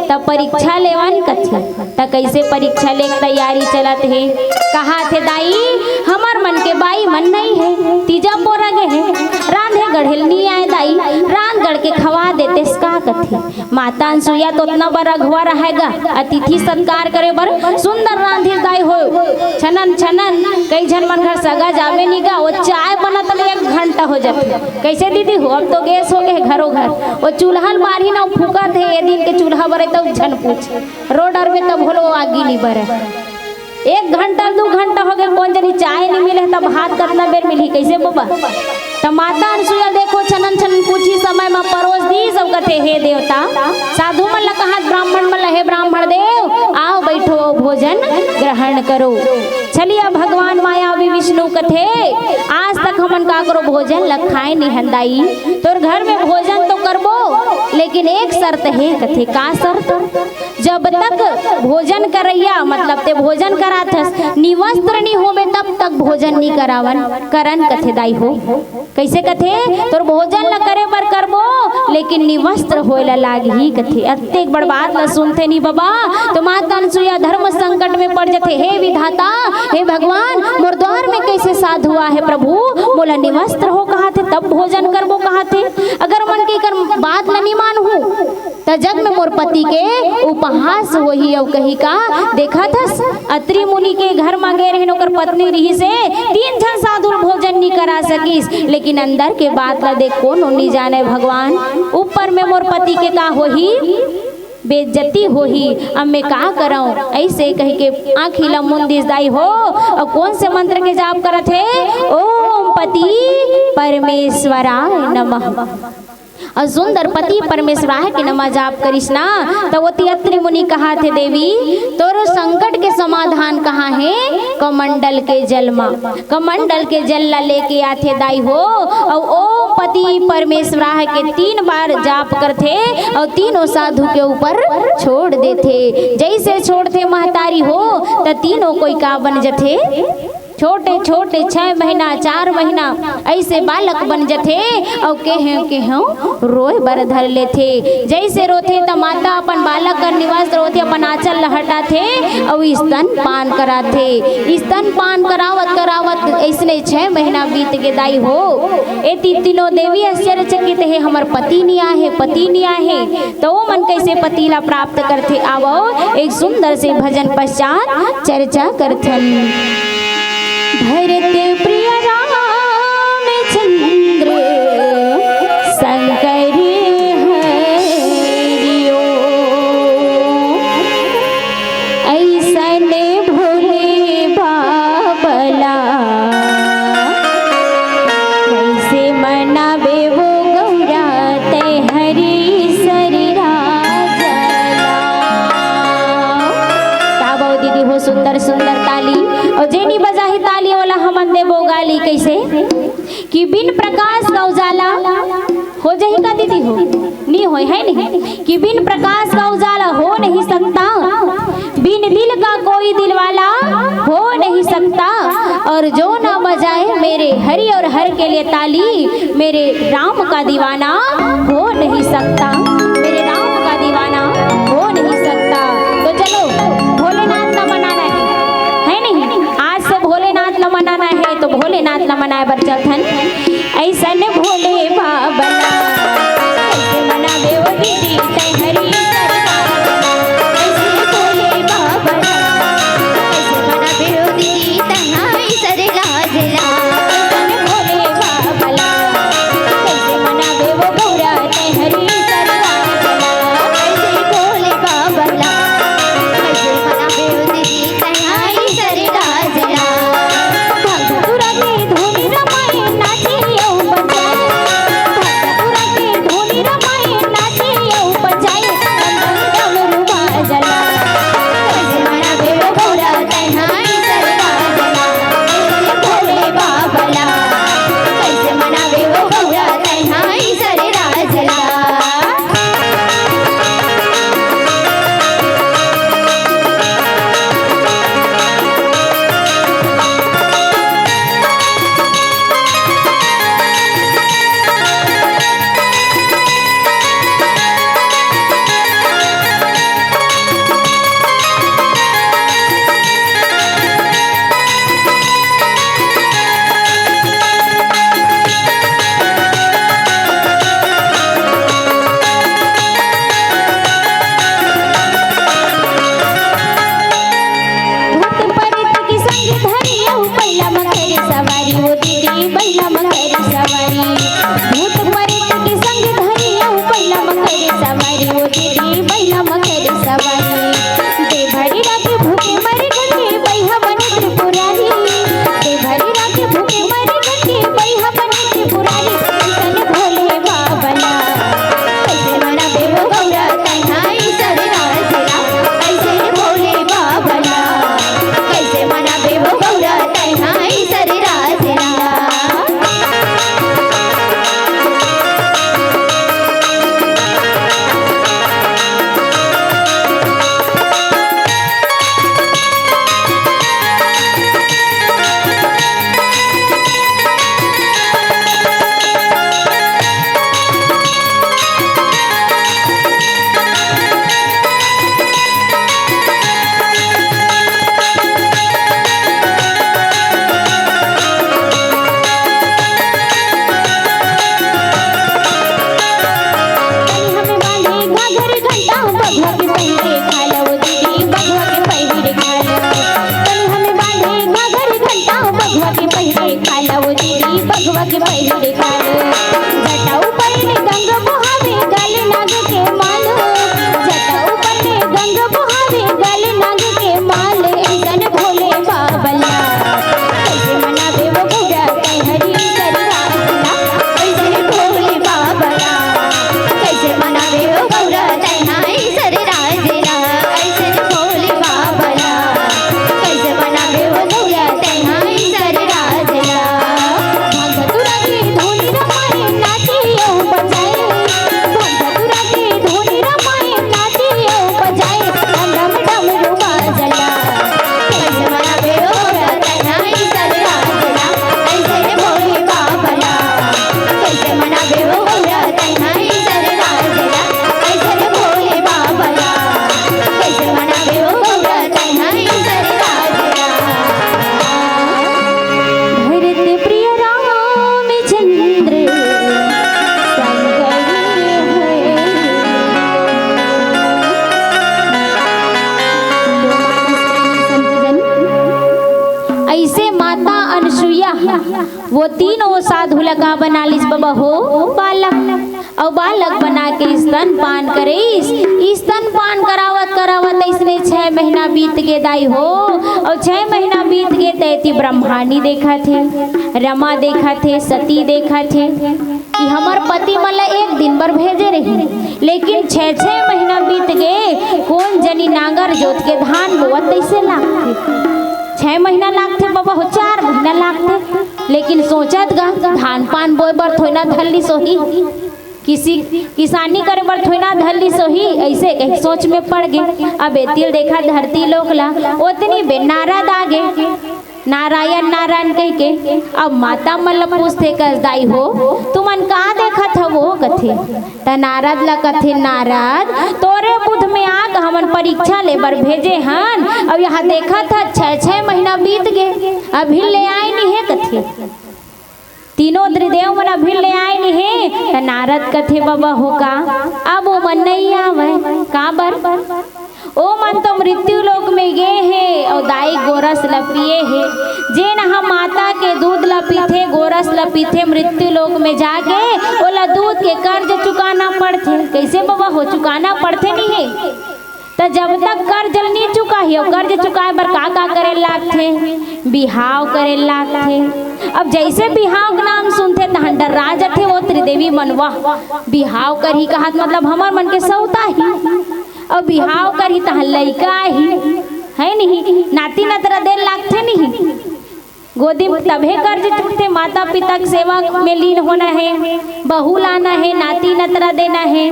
त परीक्षा लेवन कथे। त कइसे परीक्षा ले के तैयारी चलत हे? कहाथे दाई, हमर मन के बाई मन नइ हे, तीजा पोरा गे हे, रांधे गढ़े ल नइ आय दाई, रांध गढ़ के खवा देतेस का कथे। माता अनसुईया तो ओतना बड़ अघवा रहय गा, अतिथि सत्कार करे बर सुंदर रांधिस दाई हो। छनन छनन कई झन मन घर सगा जाबे नी गा, वो चाय बनत ले एक घंटा हो जाथे। कइसे दीदी हो, अब तो गैस हो गे घरो घर, वो चूल्हा ल बारही ना फूकत हे, ए दिन के चूल्हा बरे त झन पूछ, रोड अर में तब होलो आगी नी बरे। एक घंटा दू घंटा हो गे, कोन जनी चाय नी मिले, तब भात कतना बेर मिलही, कइसे बबा? त माता अनसुईया देखो, छनन छनन कुछ ही समय म परोस दीस, सब कथे, हे देवता, साधु मन ल कहत, ब्राह्मण मन ल, हे ब्राह्मण देव, आओ बैठो, भोजन ग्रहण करो। छलिया भगवान मायावी विष्णु कथे, आज तक हमन काकरो भोजन ल खाए नी हन दाई, तोर घर में भोजन तो करबो, लेकिन एक शर्त हे कथे। का शर्त? जब तक भोजन करइया, मतलब ते भोजन कराथस, निवस्त्र नी होबे, तब तक भोजन नी करावन, करन कथे दाई हो। कइसे कथे? तोर भोजन ल करे बर करबो, लेकिन निवस्त्र होए ल लागही कथे। अतेक बड़ बात ल सुनथे नी बबा, त माता अनसुईया धर्म संकट में पड़ जथे। हे विधाता, हे भगवान, मोर द्वार में कइसे साधु आहे प्रभु, मोला वस्त्र हो कहाथे, तब भोजन करबो कहाथे। अगर मन के एकर बात ल नी मानहूँ, त जग में मोर पति के उपहास होही। अउ कही का, देखत हस, अत्रि मुनि के घर म गे रहिन, ओकर पत्नी रिहिसे, तीन झन साधु ल भोजन नी करा सकिस, लेकिन अंदर के बात ल देख, कोनो नी जाने भगवान। ऊपर में मोर पति के का होही, बेइज्जती होही, अब मैं का करंव? अइसे कहिके आँखी ल मुंदिस दाई हो। अउ कोन से मंत्र के जाप करत हे? ओम पति परमेश्वराय नमः। अउ सुंदर पति परमेश्वराय के नमः जाप करिस ना, त ओती अत्रि मुनि कहाथे, देवी, तोरो संकट के समाधान कहाँ हे? कमंडल के जल म। कमंडल के जल ला लेके आथे दाई हो, अउ ओम पति परमेश्वराय के तीन बार जाप करथे, अउ तीनों साधु के ऊपर छोड़ देथे। जइसे छोड़थे महतारी हो, त तीनों कोई का बन जथे? छोटे छोटे छह महीना, चार महीना, अइसे बालक बन जथे, अउ केहेंव केहेंव रोए बर धर लेथे। जइसे रोथे, त माता अपन बालक कर निवास रोथे, अपन आंचल ल हटाथे, अउ स्तन पान कराथे। स्तन पान करावत करावत अइसने छह महीना बीत गे दाई हो। एती तीनों देवी आश्चर्यचकित हे, हमर पति नी आहे, पति नी आहे, त ओमन कइसे पति ला प्राप्त करथे? आवव, एक सुंदर से भजन पश्चात चर्चा करथन। भरत प्रिय रामचंद्र शंकर हरिओ। अइसन भोले बाबा ला कइसे मनाबे वो गौरा, तैं हरि सर राजला। का बाबू दीदी हो, सुंदर सुंदर ताली। अउ जे नी बजाही ताली, ओला हमन देबो गाली। कइसे? कि बिन प्रकाश का उजाला हो जाही का दीदी हो? नी होय, है नहीं? कि बिन प्रकाश का उजाला हो नहीं सकता, बिन दिल का कोई दिलवाला हो नहीं सकता, और जो ना बजाए मेरे हरि और हर के लिए ताली, मेरे राम का दीवाना हो नहीं सकता, मेरे राम का दीवाना हो नहीं सकता। तो चलो, भोलेनाथ का मनाना है, है नहीं? आज से भोलेनाथ ला मनाना हे, तो भोलेनाथ ला मनाए बर चलथन। अइसन भोले बाबा ला कइसे मनाबे ओ दीदी, तैं हरि सर राजला। अइसन भोले बाबा ला कइसे मनाबे ओ दीदी, तैं हरि सर राजला। अइसन भोले बाबा ला कइसे मनाबे ओ गौरा, तैं हरि सर राजला। अइसन भोले बाबा ला कइसे मनाबे ओ दीदी, तैं हरि सर राजला। भगतुरा के धुन रमाए नाचे अउ बजाए बघवा के पहिरे खाला वो दीदी, बघवा के पहिरे खाला। तनी हमें बांधे घाघर घंटा, बघवा के पहिरे खाला वो दीदी, बघवा के पहिरे खाला। जटा ऊपर ने गंग बहावे, गल नाग के माल। जटा ऊपर ने गंग बहावे, गल नाग के माल। ऐसन भोले बाबा ला, कैसे मनावे वो गौरा तैं हरी सर रात ला। ऐसन भोले बाबा ला, कैसे मनावे वो गौरा तैं हरी सर रात ला। ऐसन भोले बाबा ला, कैसे मनावे वो गौरा तैं हरी सर रात ला। भांग धतूरा के धुन रमाए, नाचे ओ बजाए। भांग धतूरा के धुन रमाए, नाचे ओ बजाए। डम डम डमरू बाजला। कैसे मनावे ओ गौरा तैं हरी सर रात ला। ऐसन भोले बाबा ला, कैसे मनावे ओ गौरा तैं हरी सर रात ला। ऐसन भोले बाबा ला, कैसे मनावे ओ गौरा तैं हरी सर रात ला। भरत प्रिय रामचंद्र संग है। संतजन, ऐसे माता अनसुईया वो तीनों साधु ला का बना लिस बबा हो? बालक। अउ बालक बना के स्तनपान करिस। स्तनपान करावत करावत अइसने छह महीना बीत गे दाई हो। अउ छह महीना बीत गे त एती ब्रह्माणी देखत हे, रमा देखत हे, सती देखत हे कि हमर पति मन ला एक दिन बर भेजे रहिन, लेकिन छह छह महीना बीत गे, कोन जनी नांगर जोत के धान बोवत तइसे लागथे। छह महीना लागथे बबा हो, चार महीना लागथे, लेकिन सोचत गा धान पान बोए बर थोइना धर लिस होही, किसी किसानी करे बर थोइना धर लिस होही, अइसे एक सोच में पड़ गे। अब एती ल देखा धरती लोक ला, ओतनी बे नारद आ गे, नारायण नारायण कहिके। अब माता मन ल पूछथे कस दाई हो, तुमन का देखत हवो कथे। त नारद ल कथे, नारद तोरे बुध में आके हमन परीक्षा ले बर भेजे हन, अउ यहाँ देखत ह छह छह महीना बीत गे, अभी ले आए नहीं हे कथे। तीनों त्रिदेव मन अभी ले आए नहीं हे। त नारद कथे, बबा हो का, अब वो मन नहीं आवय। काबर? ओ मन तो मृत्यु लोक में गे हे अउ दाई गोरस ल पिए हे। जेन ह माता के दूध ल पीथे, गोरस ल पीथे, मृत्यु लोक में जाके ओला दूध के कर्ज चुकाना पड़थे। कइसे बबा हो, चुकाना पड़थे नहीं हे। त जब तक कर्ज ल नी चुकाही, अउ कर्ज चुकाए बर का का करे लागथे? बिहाव करे लागथे। अब जइसे बिहाव के नाम सुनथे तहन डर्रा जथे वो त्रिदेवी मन, वाह, बिहाव करही कहत मतलब हमर मन के सौता ही। अब बिहाव करही तहन लइका आही, है नहीं, नाती नतरा दे लागथे नहीं। गोदी में तभे कर्ज टूटथे, माता पिता के सेवा में लीन होना हे, बहू लाना हे, नाती नतरा देना हे।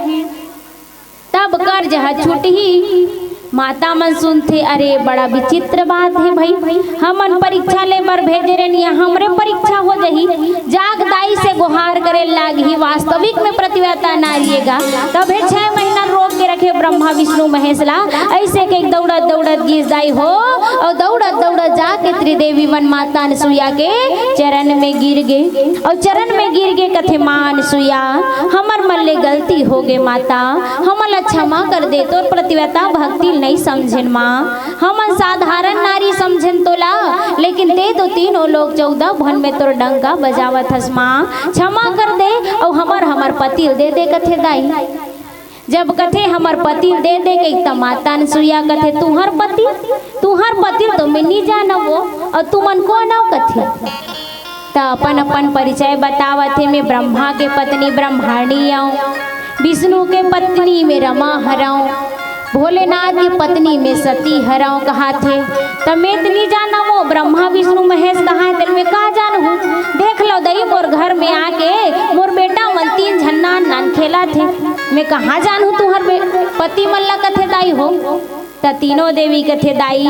तब कर्ज ह छूटही। माता मन सुनथे, अरे बड़ा विचित्र बात हे भई, हमन परीक्षा ले बर भेजे रेन, यहाँ हमरे परीक्षा हो जही। जाग दाई से गोहार करे लागही। वास्तविक में पतिव्रता नारी ए गा, तभे छह महीना रोक के रखे ब्रह्मा विष्णु महेश ला। अइसे के दौड़त दौड़त गिस दाई हो, अउ दौड़त दौड़त जाके त्रिदेवी मन माता अनसुईया के चरण में गिर गे, अउ चरण में गिर गे कथे, माँ अनसुईया, हमर मन ले गलती हो गे माता, हमन ला क्षमा कर दे, तोर पतिव्रता भक्ति ल नइ समझेन माँ, हमन साधारण नारी समझेन तोला, लेकिन ते तो तीनों लोक चौदह भुवन में तोर डंका बजावत हस माँ, क्षमा कर दे, अउ हमर, हमर पति ल दे दे कथे दाई। जब कथे हमर पति ल दे दे कहिके, त माता अनसुईया कथे, तुंहर पति, तुंहर पति ल तो मैं नी जानव वो, अउ तुमन कोन अव कथे। त अपन अपन परिचय बतावत हे, मैं ब्रह्मा के पत्नी ब्रह्माणी अव, विष्णु के पत्नी मैं रमा हरव, भोलेनाथ के पत्नी मैं सती हरव कहाथे। त मैं त नी जानव वो ब्रह्मा विष्णु महेश कहाँ हे, तेला मैं का जानहूँ। देख लव दई, मोर घर में आके मोर बेटा मन तीन झन नान नान खेलत हे, मैं कहाँ जानहूँ तुंहर बे-, पति मन ला कथे दाई हो। त तीनों देवी कथे, दाई,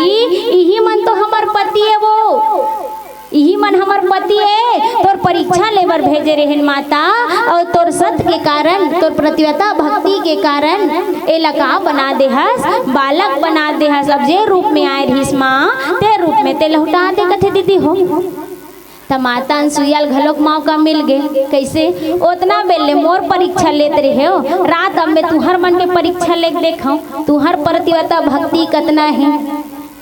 इही मन तो हमर पति ए वो, इही मन हमर पति ए, तोर परीक्षा ले बर भेजे रेहेन माता, अउ तोर सत के कारण, तोर पतिव्रता भक्ति के कारण एला का बना देहस, बालक बना देहस। अब जे रूप में आए रहिस माँ, ते रूप में ते लहुटा दे कथे दीदी हो। त माता अनसुईया ल घलोक मौका मिल गे। कइसे? ओतना बेर ले मोर परीक्षा लेत रेहेव, रात अब मैं तुंहर मन के परीक्षा लेके देखंव, तुंहर पतिव्रता भक्ति कतना हे।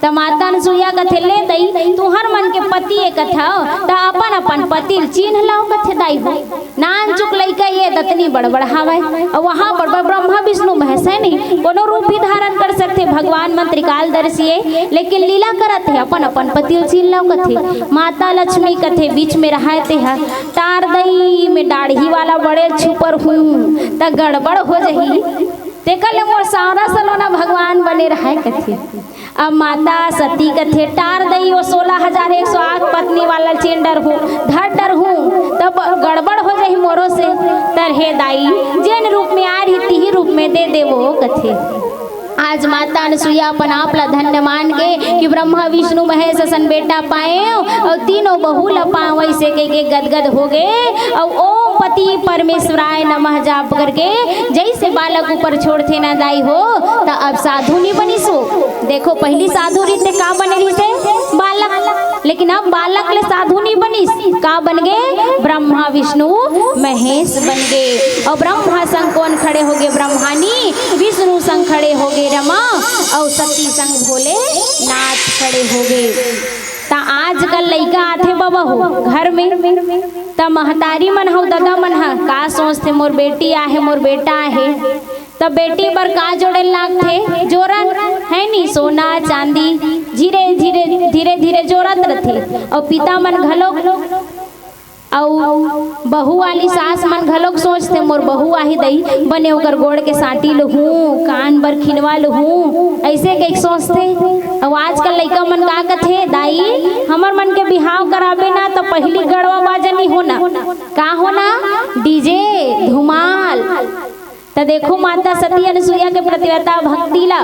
त माता अनसुईया कथे, "ले दई, तुंहर मन के पति ए कथव, त अपन अपन पति ल चिन्ह लव," कथे दाई हो। नानचुक लइका ए दतनी बड़बड़ हावय, अउ वहाँ बड़बड़ ब्रह्मा विष्णु महेश हे नहीं, कोनो रूप भी धारण कर सकथे, भगवान मन त्रिकालदर्शी ए, लेकिन लीला करत हे, अपन अपन पति ल चिन्ह लव कथे। माता लक्ष्मी कथे, "बीच में रहय तेहा, टार दई, मैं डाढ़ही वाला बड़े छुपर हूँ, त गड़बड़ हो जही, तेकर ले मोर सांवरा सलोना भगवान बने रहय," कथे। अब माता सती कथे, "टार दई, ओ सोलह हजार एक सौ आठ पत्नी वाला ल चिन्ह डरहूँ, धर डरहूँ, तब गड़बड़ हो जही मोरो से। त रे दाई, जेन रूप में आय रही, तिही रूप में दे देवो," कथे। आज माता अनसुईया अपन आप ला धन्य मान के कि ब्रह्मा विष्णु महेश असन बेटा पाएव अउ तीनों बहू ला पावइस कहिके गदगद हो गे अउ ओम पति परमेश्वराय नमः जाप करके जइसे बालक ऊपर छोड़थे ना दाई हो, त अब साधु नी बनिस वो। देखो, पहिली साधु रहिथे, का बने रहिथे? बालक। लेकिन अब बालक ले साधु नी बनिस, का बन गे? ब्रह्मा विष्णु महेश बन गे। अउ ब्रह्मा संग कोन खड़े हो गे? ब्रह्मा नी, विष्णु संग खड़े हो गे रमा, अउ सती संग भोलेनाथ खड़े हो गे। त आजकल लइका आथे बबा हो घर में, त महतारी मन हव, ददा मन ह का सोचथे, मोर बेटी आहे, मोर बेटा आहे, त बेटी बर का जोड़े लागथे? जोरन, हे नी, सोना चांदी, धीरे धीरे, धीरे धीरे जोरत रथे। अउ पिता मन घलोक, अउ बहू वाली सास मन घलोक सोचथे, मोर बहू आही दई, बने ओकर गोड़ के सांटी लुहूं, कान बर खिनवा लुहूं, अइसे कहिके सोचथे। अउ आजकल लइका मन का कथे, दाई, हमर मन के बिहाव कराबे ना, त पहिली गड़वा बाजा नी होना, का होना? डीजे, धुमाल। त देखो माता सती अनसुईया के पतिव्रता भक्ति ला,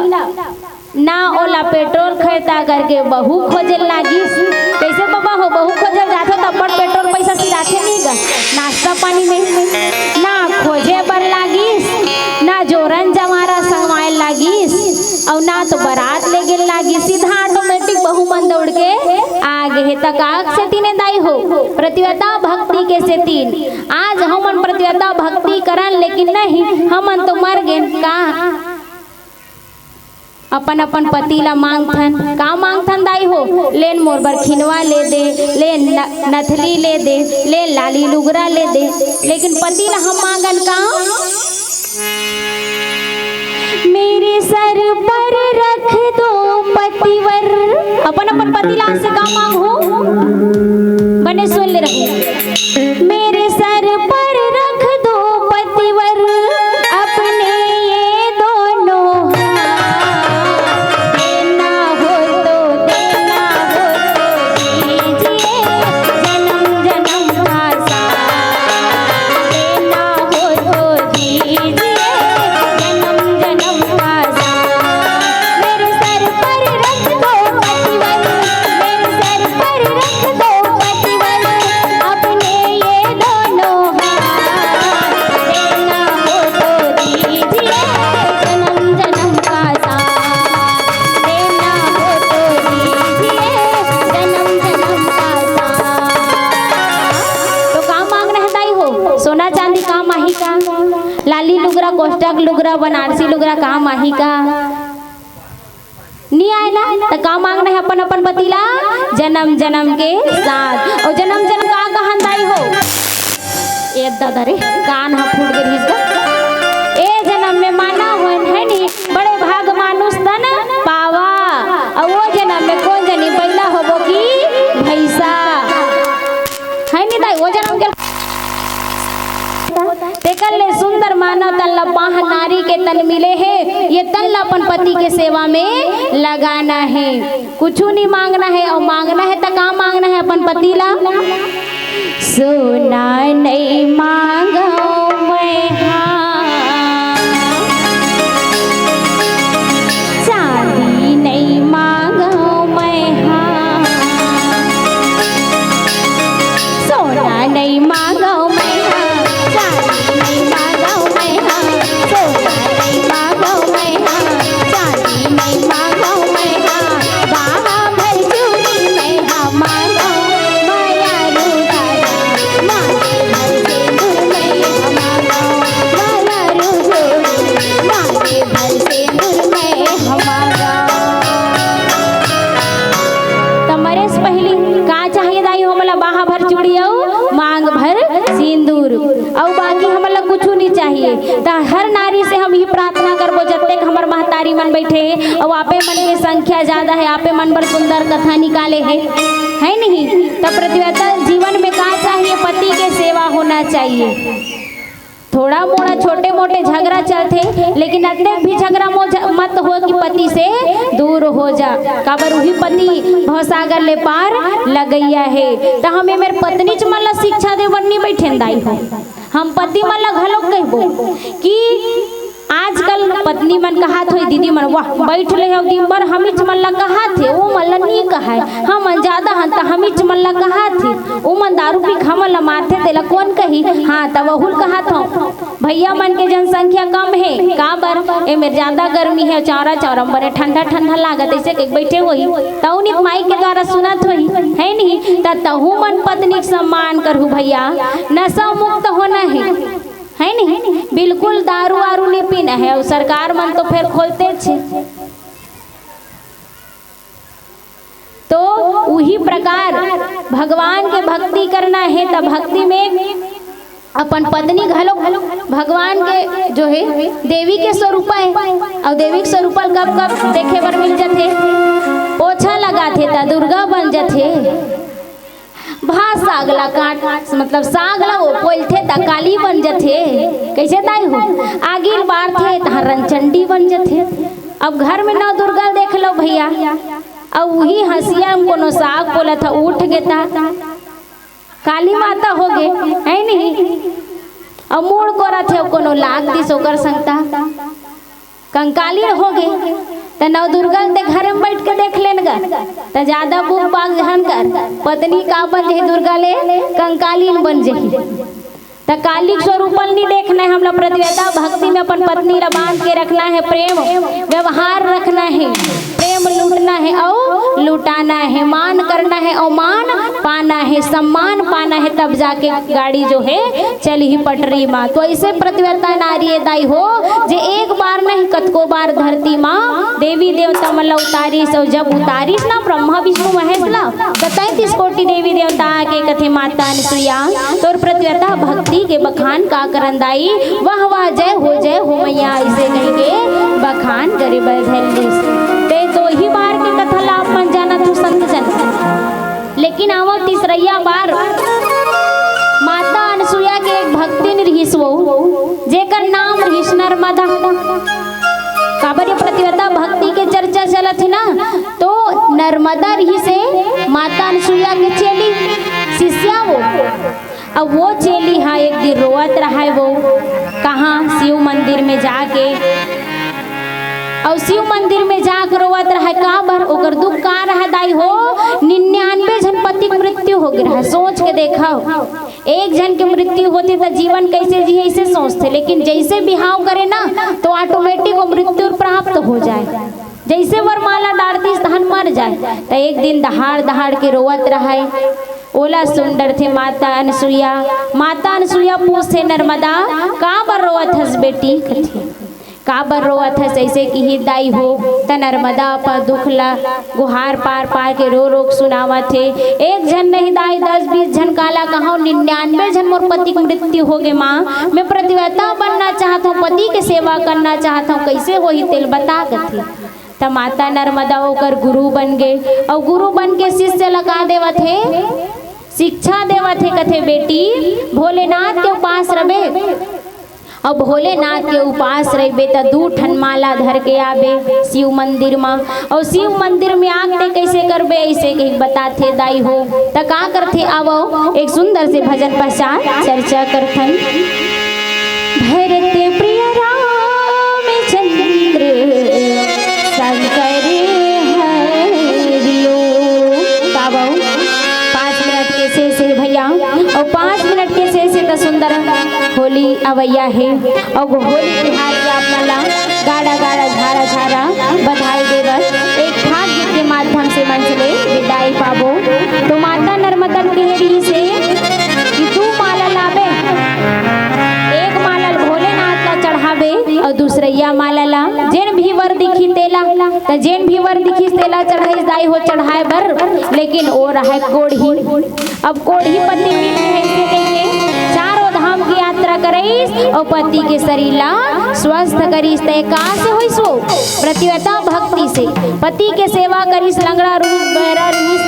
ना ओला पेट्रोल खरचा करके बहू खोजे लागिस। कइसे बबा हो, बहू खोजे जाथो त अब्बड़ पेट्रोल पइसा सिराथे नी गा, नाश्ता पानी में ना खोजे बर लागिस, ना जोरन जवारा संगवाए लागिस, अउ ना तो बरात ले गेल लागिस, सीधा ऑटोमेटिक बहू मन दउड़ के आ गे हे। त का सेती ने दाई हो, पतिव्रता भक्ति के सेती। आज हमन पतिव्रता भक्ति करन, लेकिन नहीं, हमन तो मर गेन का? अपन अपन पति ला मांगथन, का मांगथन दाई हो? लेन मोर बर खिनवा ले दे, लेन न-, नथली ले दे, लेन लाली लुगरा ले दे, लेकिन पति ला हम मांगन का? मेरे सर पर रख दो पतिवर। अपन अपन पति ला से का मांगहू? बने सुन ले रही। मेरे सर पर रख दो पतिवर, अपने ये दोनों हाथ। देना हो तो, देना हो तो दीजिए, जन्म जन्म का साथ। देना हो तो दीजिए, जन्म जन्म का साथ। मेरे सर पर रख दो पतिवर, मेरे सर पर रख दो पतिवर, अपने ये दोनों हाथ। देना हो तो दीजिए, जन्म जन्म का साथ। देना हो तो दीजिए, जन्म जन्म का साथ। तो का मांगना हे दाई हो? सोना चांदी काम आही का? लाली लुगरा, कोष्टा के लुगरा, बनारसी लुगरा काम आही का? नी आय ना, त का मांगना हे अपन अपन पति ला? जन्म जन्म के साथ। अउ जन्म जन्म का कहन दाई हो? ए दादा रे, कान ह फूट गे रहिस गा। ए जन्म में माना होन हे नी, बड़े भाग मानुष तन पावा। अउ ओ जन्म में कोन जनी, बइला होबो कि भइसा? हे नी दाई, ओ जन्म के तेकर ले सुंदर मानव तन ला पाह नारी के तन मिले हे। ये तन ला अपन पति के सेवा में लगाना हे, कुछु नी मांगना हे। अउ मांगना हे त का मांगना हे अपन पति ला? सोना नइ मांगव मैं हा, चांदी नइ मांगव मैं हा, सोना नइ मांगव मैं हा, चांदी नइ मांगव मैं हा, सोना नइ मांगव मैं हा, चांदी नइ मांगव मैं हा, बाहा भर चूड़ी मैं हा मांगव, मया रू त हर नारी से हम ही प्रार्थना करबो, जतेक हमर महतारी मन बैठे हे, अउ आपे मन के संख्या ज्यादा हे, आपे मन बर सुंदर कथा निकाले हे, है नहीं? त प्रतिव्रता जीवन में का चाहिए? पति के सेवा होना चाहिए। थोड़ा मोड़ा छोटे मोटे झगड़ा चलथे, लेकिन अतेक भी झगड़ा मो-, मत हो कि पति से दूर हो जा, काबर उही पति भवसागर ले पार लगइया हे। त हम ए मेर पत्नीच मन ला शिक्षा दे बर नी बैठेन दाई हो, हम पति मन ला घलो कहिबो कि आजकल पत्नी मन कहात होही, दीदी मन, "वाह, बैठ ले हो दिन भर, हमीच मन ला कहात हे, ओ मन ला नी कहाय, हमन ज्यादा हन त हमीच मन ला कहात हे, ओ मन दारू पी के हमन ला मारथे, तेला कोन कही?" हाँ, त वहू ल कहात हंव, भैया मन के जनसंख्या कम हे, काबर? ए मेर ज्यादा गर्मी हे, चारा चारा म बने ठंडा ठंडा लागत, अइसे के बैठे होही, तहू नित माई के द्वारा सुनत होही, है नहीं? त तहू मन पत्नी के सम्मान करहू भैया, नशा मुक्त होना हे, है नहीं? बिल्कुल दारू वारू नहीं पीना हे, अउ सरकार मन तो फेर खोलतेच हे। तो उही प्रकार भगवान के भक्ति करना हे, त भक्ति में अपन पत्नी घलो भगवान के जो हे देवी के स्वरूपा हे, अउ देवी के स्वरूपा ल कब कब देखे बर मिल जथे? पोछा लगाथे त दुर्गा बन जथे, भा साग ला काट, मतलब साग ला वो पोलथे त काली बन जथे। कइसे दाई हो? आगी ल बारथे त रणचंडी बन जथे। अब घर में नौ दुर्गा ल देख लो भैया, अउ उही हंसिया म कोनो साग पोलत ह, उठ गे त काली माता हो गे, है नहीं? अउ मुड़ कोरत हे, कोनो लाग दिस ओकर संग त कंकाली हो गे। त नौ दुर्गा ल ते घरे म बैठ के देख लेन ग, त ज्यादा बुक बाग झन कर, पत्नी का बन जही दुर्गा ले, कंकालीन बन जही। त काली के स्वरूप ल नी देखना हे हमला, प्रतिव्रता भक्ति में अपन पत्नी ला बांध के रखना हे, प्रेम व्यवहार रखना हे, प्रेम लूटना हे अउ लुटाना हे, मान करना हे अउ मान पाना हे, सम्मान पाना हे, तब जाके गाड़ी जो हे चलही पटरी मा। तो अइसे प्रतिव्रता नारी ए दाई हो, जे एक बार नहीं कतको बार धरती मा देवी देवता मन ला उतारिस, अउ जब उतारिस ना ब्रह्मा विष्णु महेश ला, त तैंतीस कोटि देवी देवता आके कथे, "माता अनसुईया, तोर प्रतिव्रता भक्ति के बखान का करन दाई, वाह वाह, जय हो जय हो मैया," अइसे कहिके बखान करे बर धर लिस। ते तो ही बार के कथा ला आप मन जानत हो संत जन, लेकिन आवो तीसरैया बार माता अनसुईया के एक भक्तिन रिहिस वो, जेकर नाम रिहिस नर्मदा। काबर ये प्रतिव्रता भक्ति के चर्चा चलत हे ना, तो नर्मदा रिहिस हे माता अनसुईया के चेली, शिष्या वो। अब वो चेली हा एक दिन रोवत रहय वो, कहाँ? शिव मंदिर में जाके। अउ शिव मंदिर में जाके रोवत रहय, काबर? ओकर दुख का रहय दाई हो? निन्यानवे झन पति के मृत्यु हो गे रहय। सोच के देखव, एक झन के मृत्यु होथे त जीवन कइसे जिए, अइसे सोचथे, लेकिन जइसे बिहाव करे ना, तो automatic वो मृत्यु प्राप्त हो जाय। जइसे वरमाला डार दिस, तहन मर जाय। त एक दिन दहाड़ दहाड़ के रोवत रहय, ओला सुन डरथे माता अनसुईया। माता अनसुईया पूछथे, "नर्मदा, काबर रोवत हस बेटी?" कथे, "काबर रोवत हस?" अइसे किही दाई हो, त नर्मदा अपन दुख ला गुहार पार पार के रो रो के सुनावत हे। "एक झन नहीं दाई, दस बीस झन काला कहंव, निन्यानवे झन मोर पति के मृत्यु हो गे माँ। मैं प्रतिव्रता बनना चाहत हंव, पति के सेवा करना चाहत हंव, कइसे होही तेल बता," कथे। त माता नर्मदा ओकर गुरु बन गे, अउ गुरु बन के शिष्य ला का देवत हे? शिक्षा देवत हे, कथे, "बेटी, भोलेनाथ के उपास रबे, अउ भोलेनाथ के उपास रहिबे त दू ठन माला धर के आबे शिव मंदिर मा, अउ शिव मंदिर में आके कइसे करबे, अइसे कहि बताथे दाई हो।" त का करथे, आवो एक सुंदर से भजन पश्चात चर्चा करथन। भरत प्रिय रामचंद्र शंकर हरि ओम। तावव पाँच मिनट के शेष हे भैया, अउ पाँच मिनट के शेष हे त सुंदर होली अवैया हे, अउ होली तिहार के आप मन ला गाड़ा गाड़ा झारा झारा बधाई देवत एक फाग गीत के माध्यम से मंच ले विदाई पाबो। तो माता नर्मदा कहे रहिस हे कि दू माला लाबे, एक माला ल भोलेनाथ ला चढ़ाबे अउ दूसरैया माला ला जेन भी वर दिखी तेला, त जेन भी वर दिखिस तेला चढ़ाइस दाई हो चढ़ाए बर, लेकिन ओ रहय कोढ़ी। अब कोढ़ी पति मिल गे हे, अइसे कहिके चारों धाम की यात्रा रहिस अउ पति के शरीर ला स्वस्थ करिस। त ए कहाँ से होइस वो? पतिव्रता भक्ति से। पति के सेवा करिस, लंगड़ा रहिस, बहरा रहिस,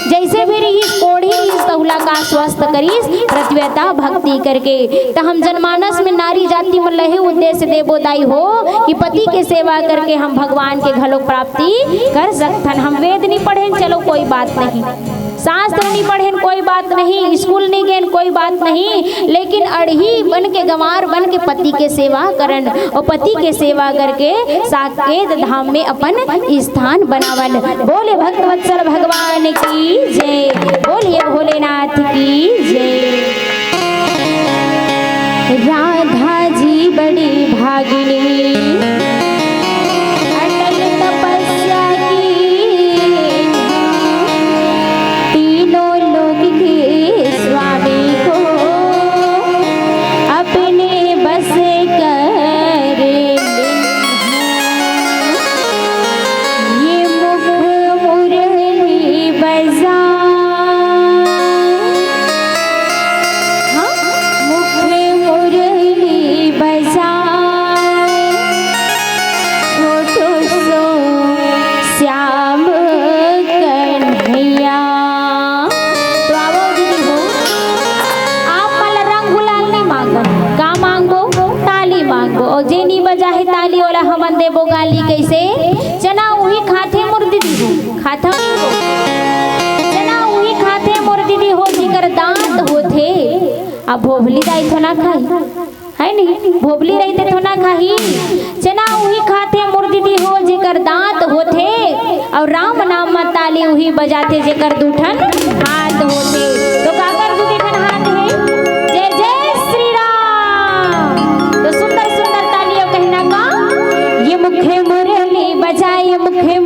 जइसे भी रहिस, कोढ़ी रहिस, तहुला का स्वस्थ करिस? पतिव्रता भक्ति करके। त हम जनमानस में नारी जाति मन ल एही उद्देश्य देबो दाई हो कि पति के सेवा करके हम भगवान के घलो प्राप्ति कर सकथन। हम वेद नइ पढ़ेन, चलो कोई बात नहीं, शास्त्र नइ पढ़ेन, कोई बात नहीं, स्कूल नइ गेन, कोई बात नहीं, लेकिन अड़ही बन के, गंवार बन के पति के सेवा करन अउ पति के सेवा करके साकेत धाम में अपन स्थान बनावन। बोले भक्तवत्सल भगवान की जय, बोलिए भोलेनाथ की जय। राधा जी बड़ी भागिनी, अटल तपस्या की, तीनों लोक के स्वामी को अपने बस कर ले। ये मुख मुरली बजाए, हाँ, मुख मुरली बजाए, छोटो सो श्याम कन्हैया। तो आवो दीदी हो, आप मन ला रंग गुलाल नइ मांगन, का मांगबो? ताली मांगबो। अउ जे नइ बजाहे ताली, ओला हमन देबो गाली। कइसे? चना उही खाथे मोर दीदी हो, खाथा नहीं हो। चना उही खाथे मोर दीदी हो, जेकर दांत होथे। अब भोभली दाई तो ना खाही, है नहीं? भोभली रहिथे तो ना खाही। चना उही खाथे मोर दीदी हो, जेकर दांत होथे, अउ राम नाम म ताली उही बजाथे, जेकर दू ठन हाथ होथे। तो काकर दू ठन हाथ हे? जय जय श्री राम। तो सुंदर सुंदर ताली अउ कहना का, ये मुखे मुरली बजाए, ये मुखे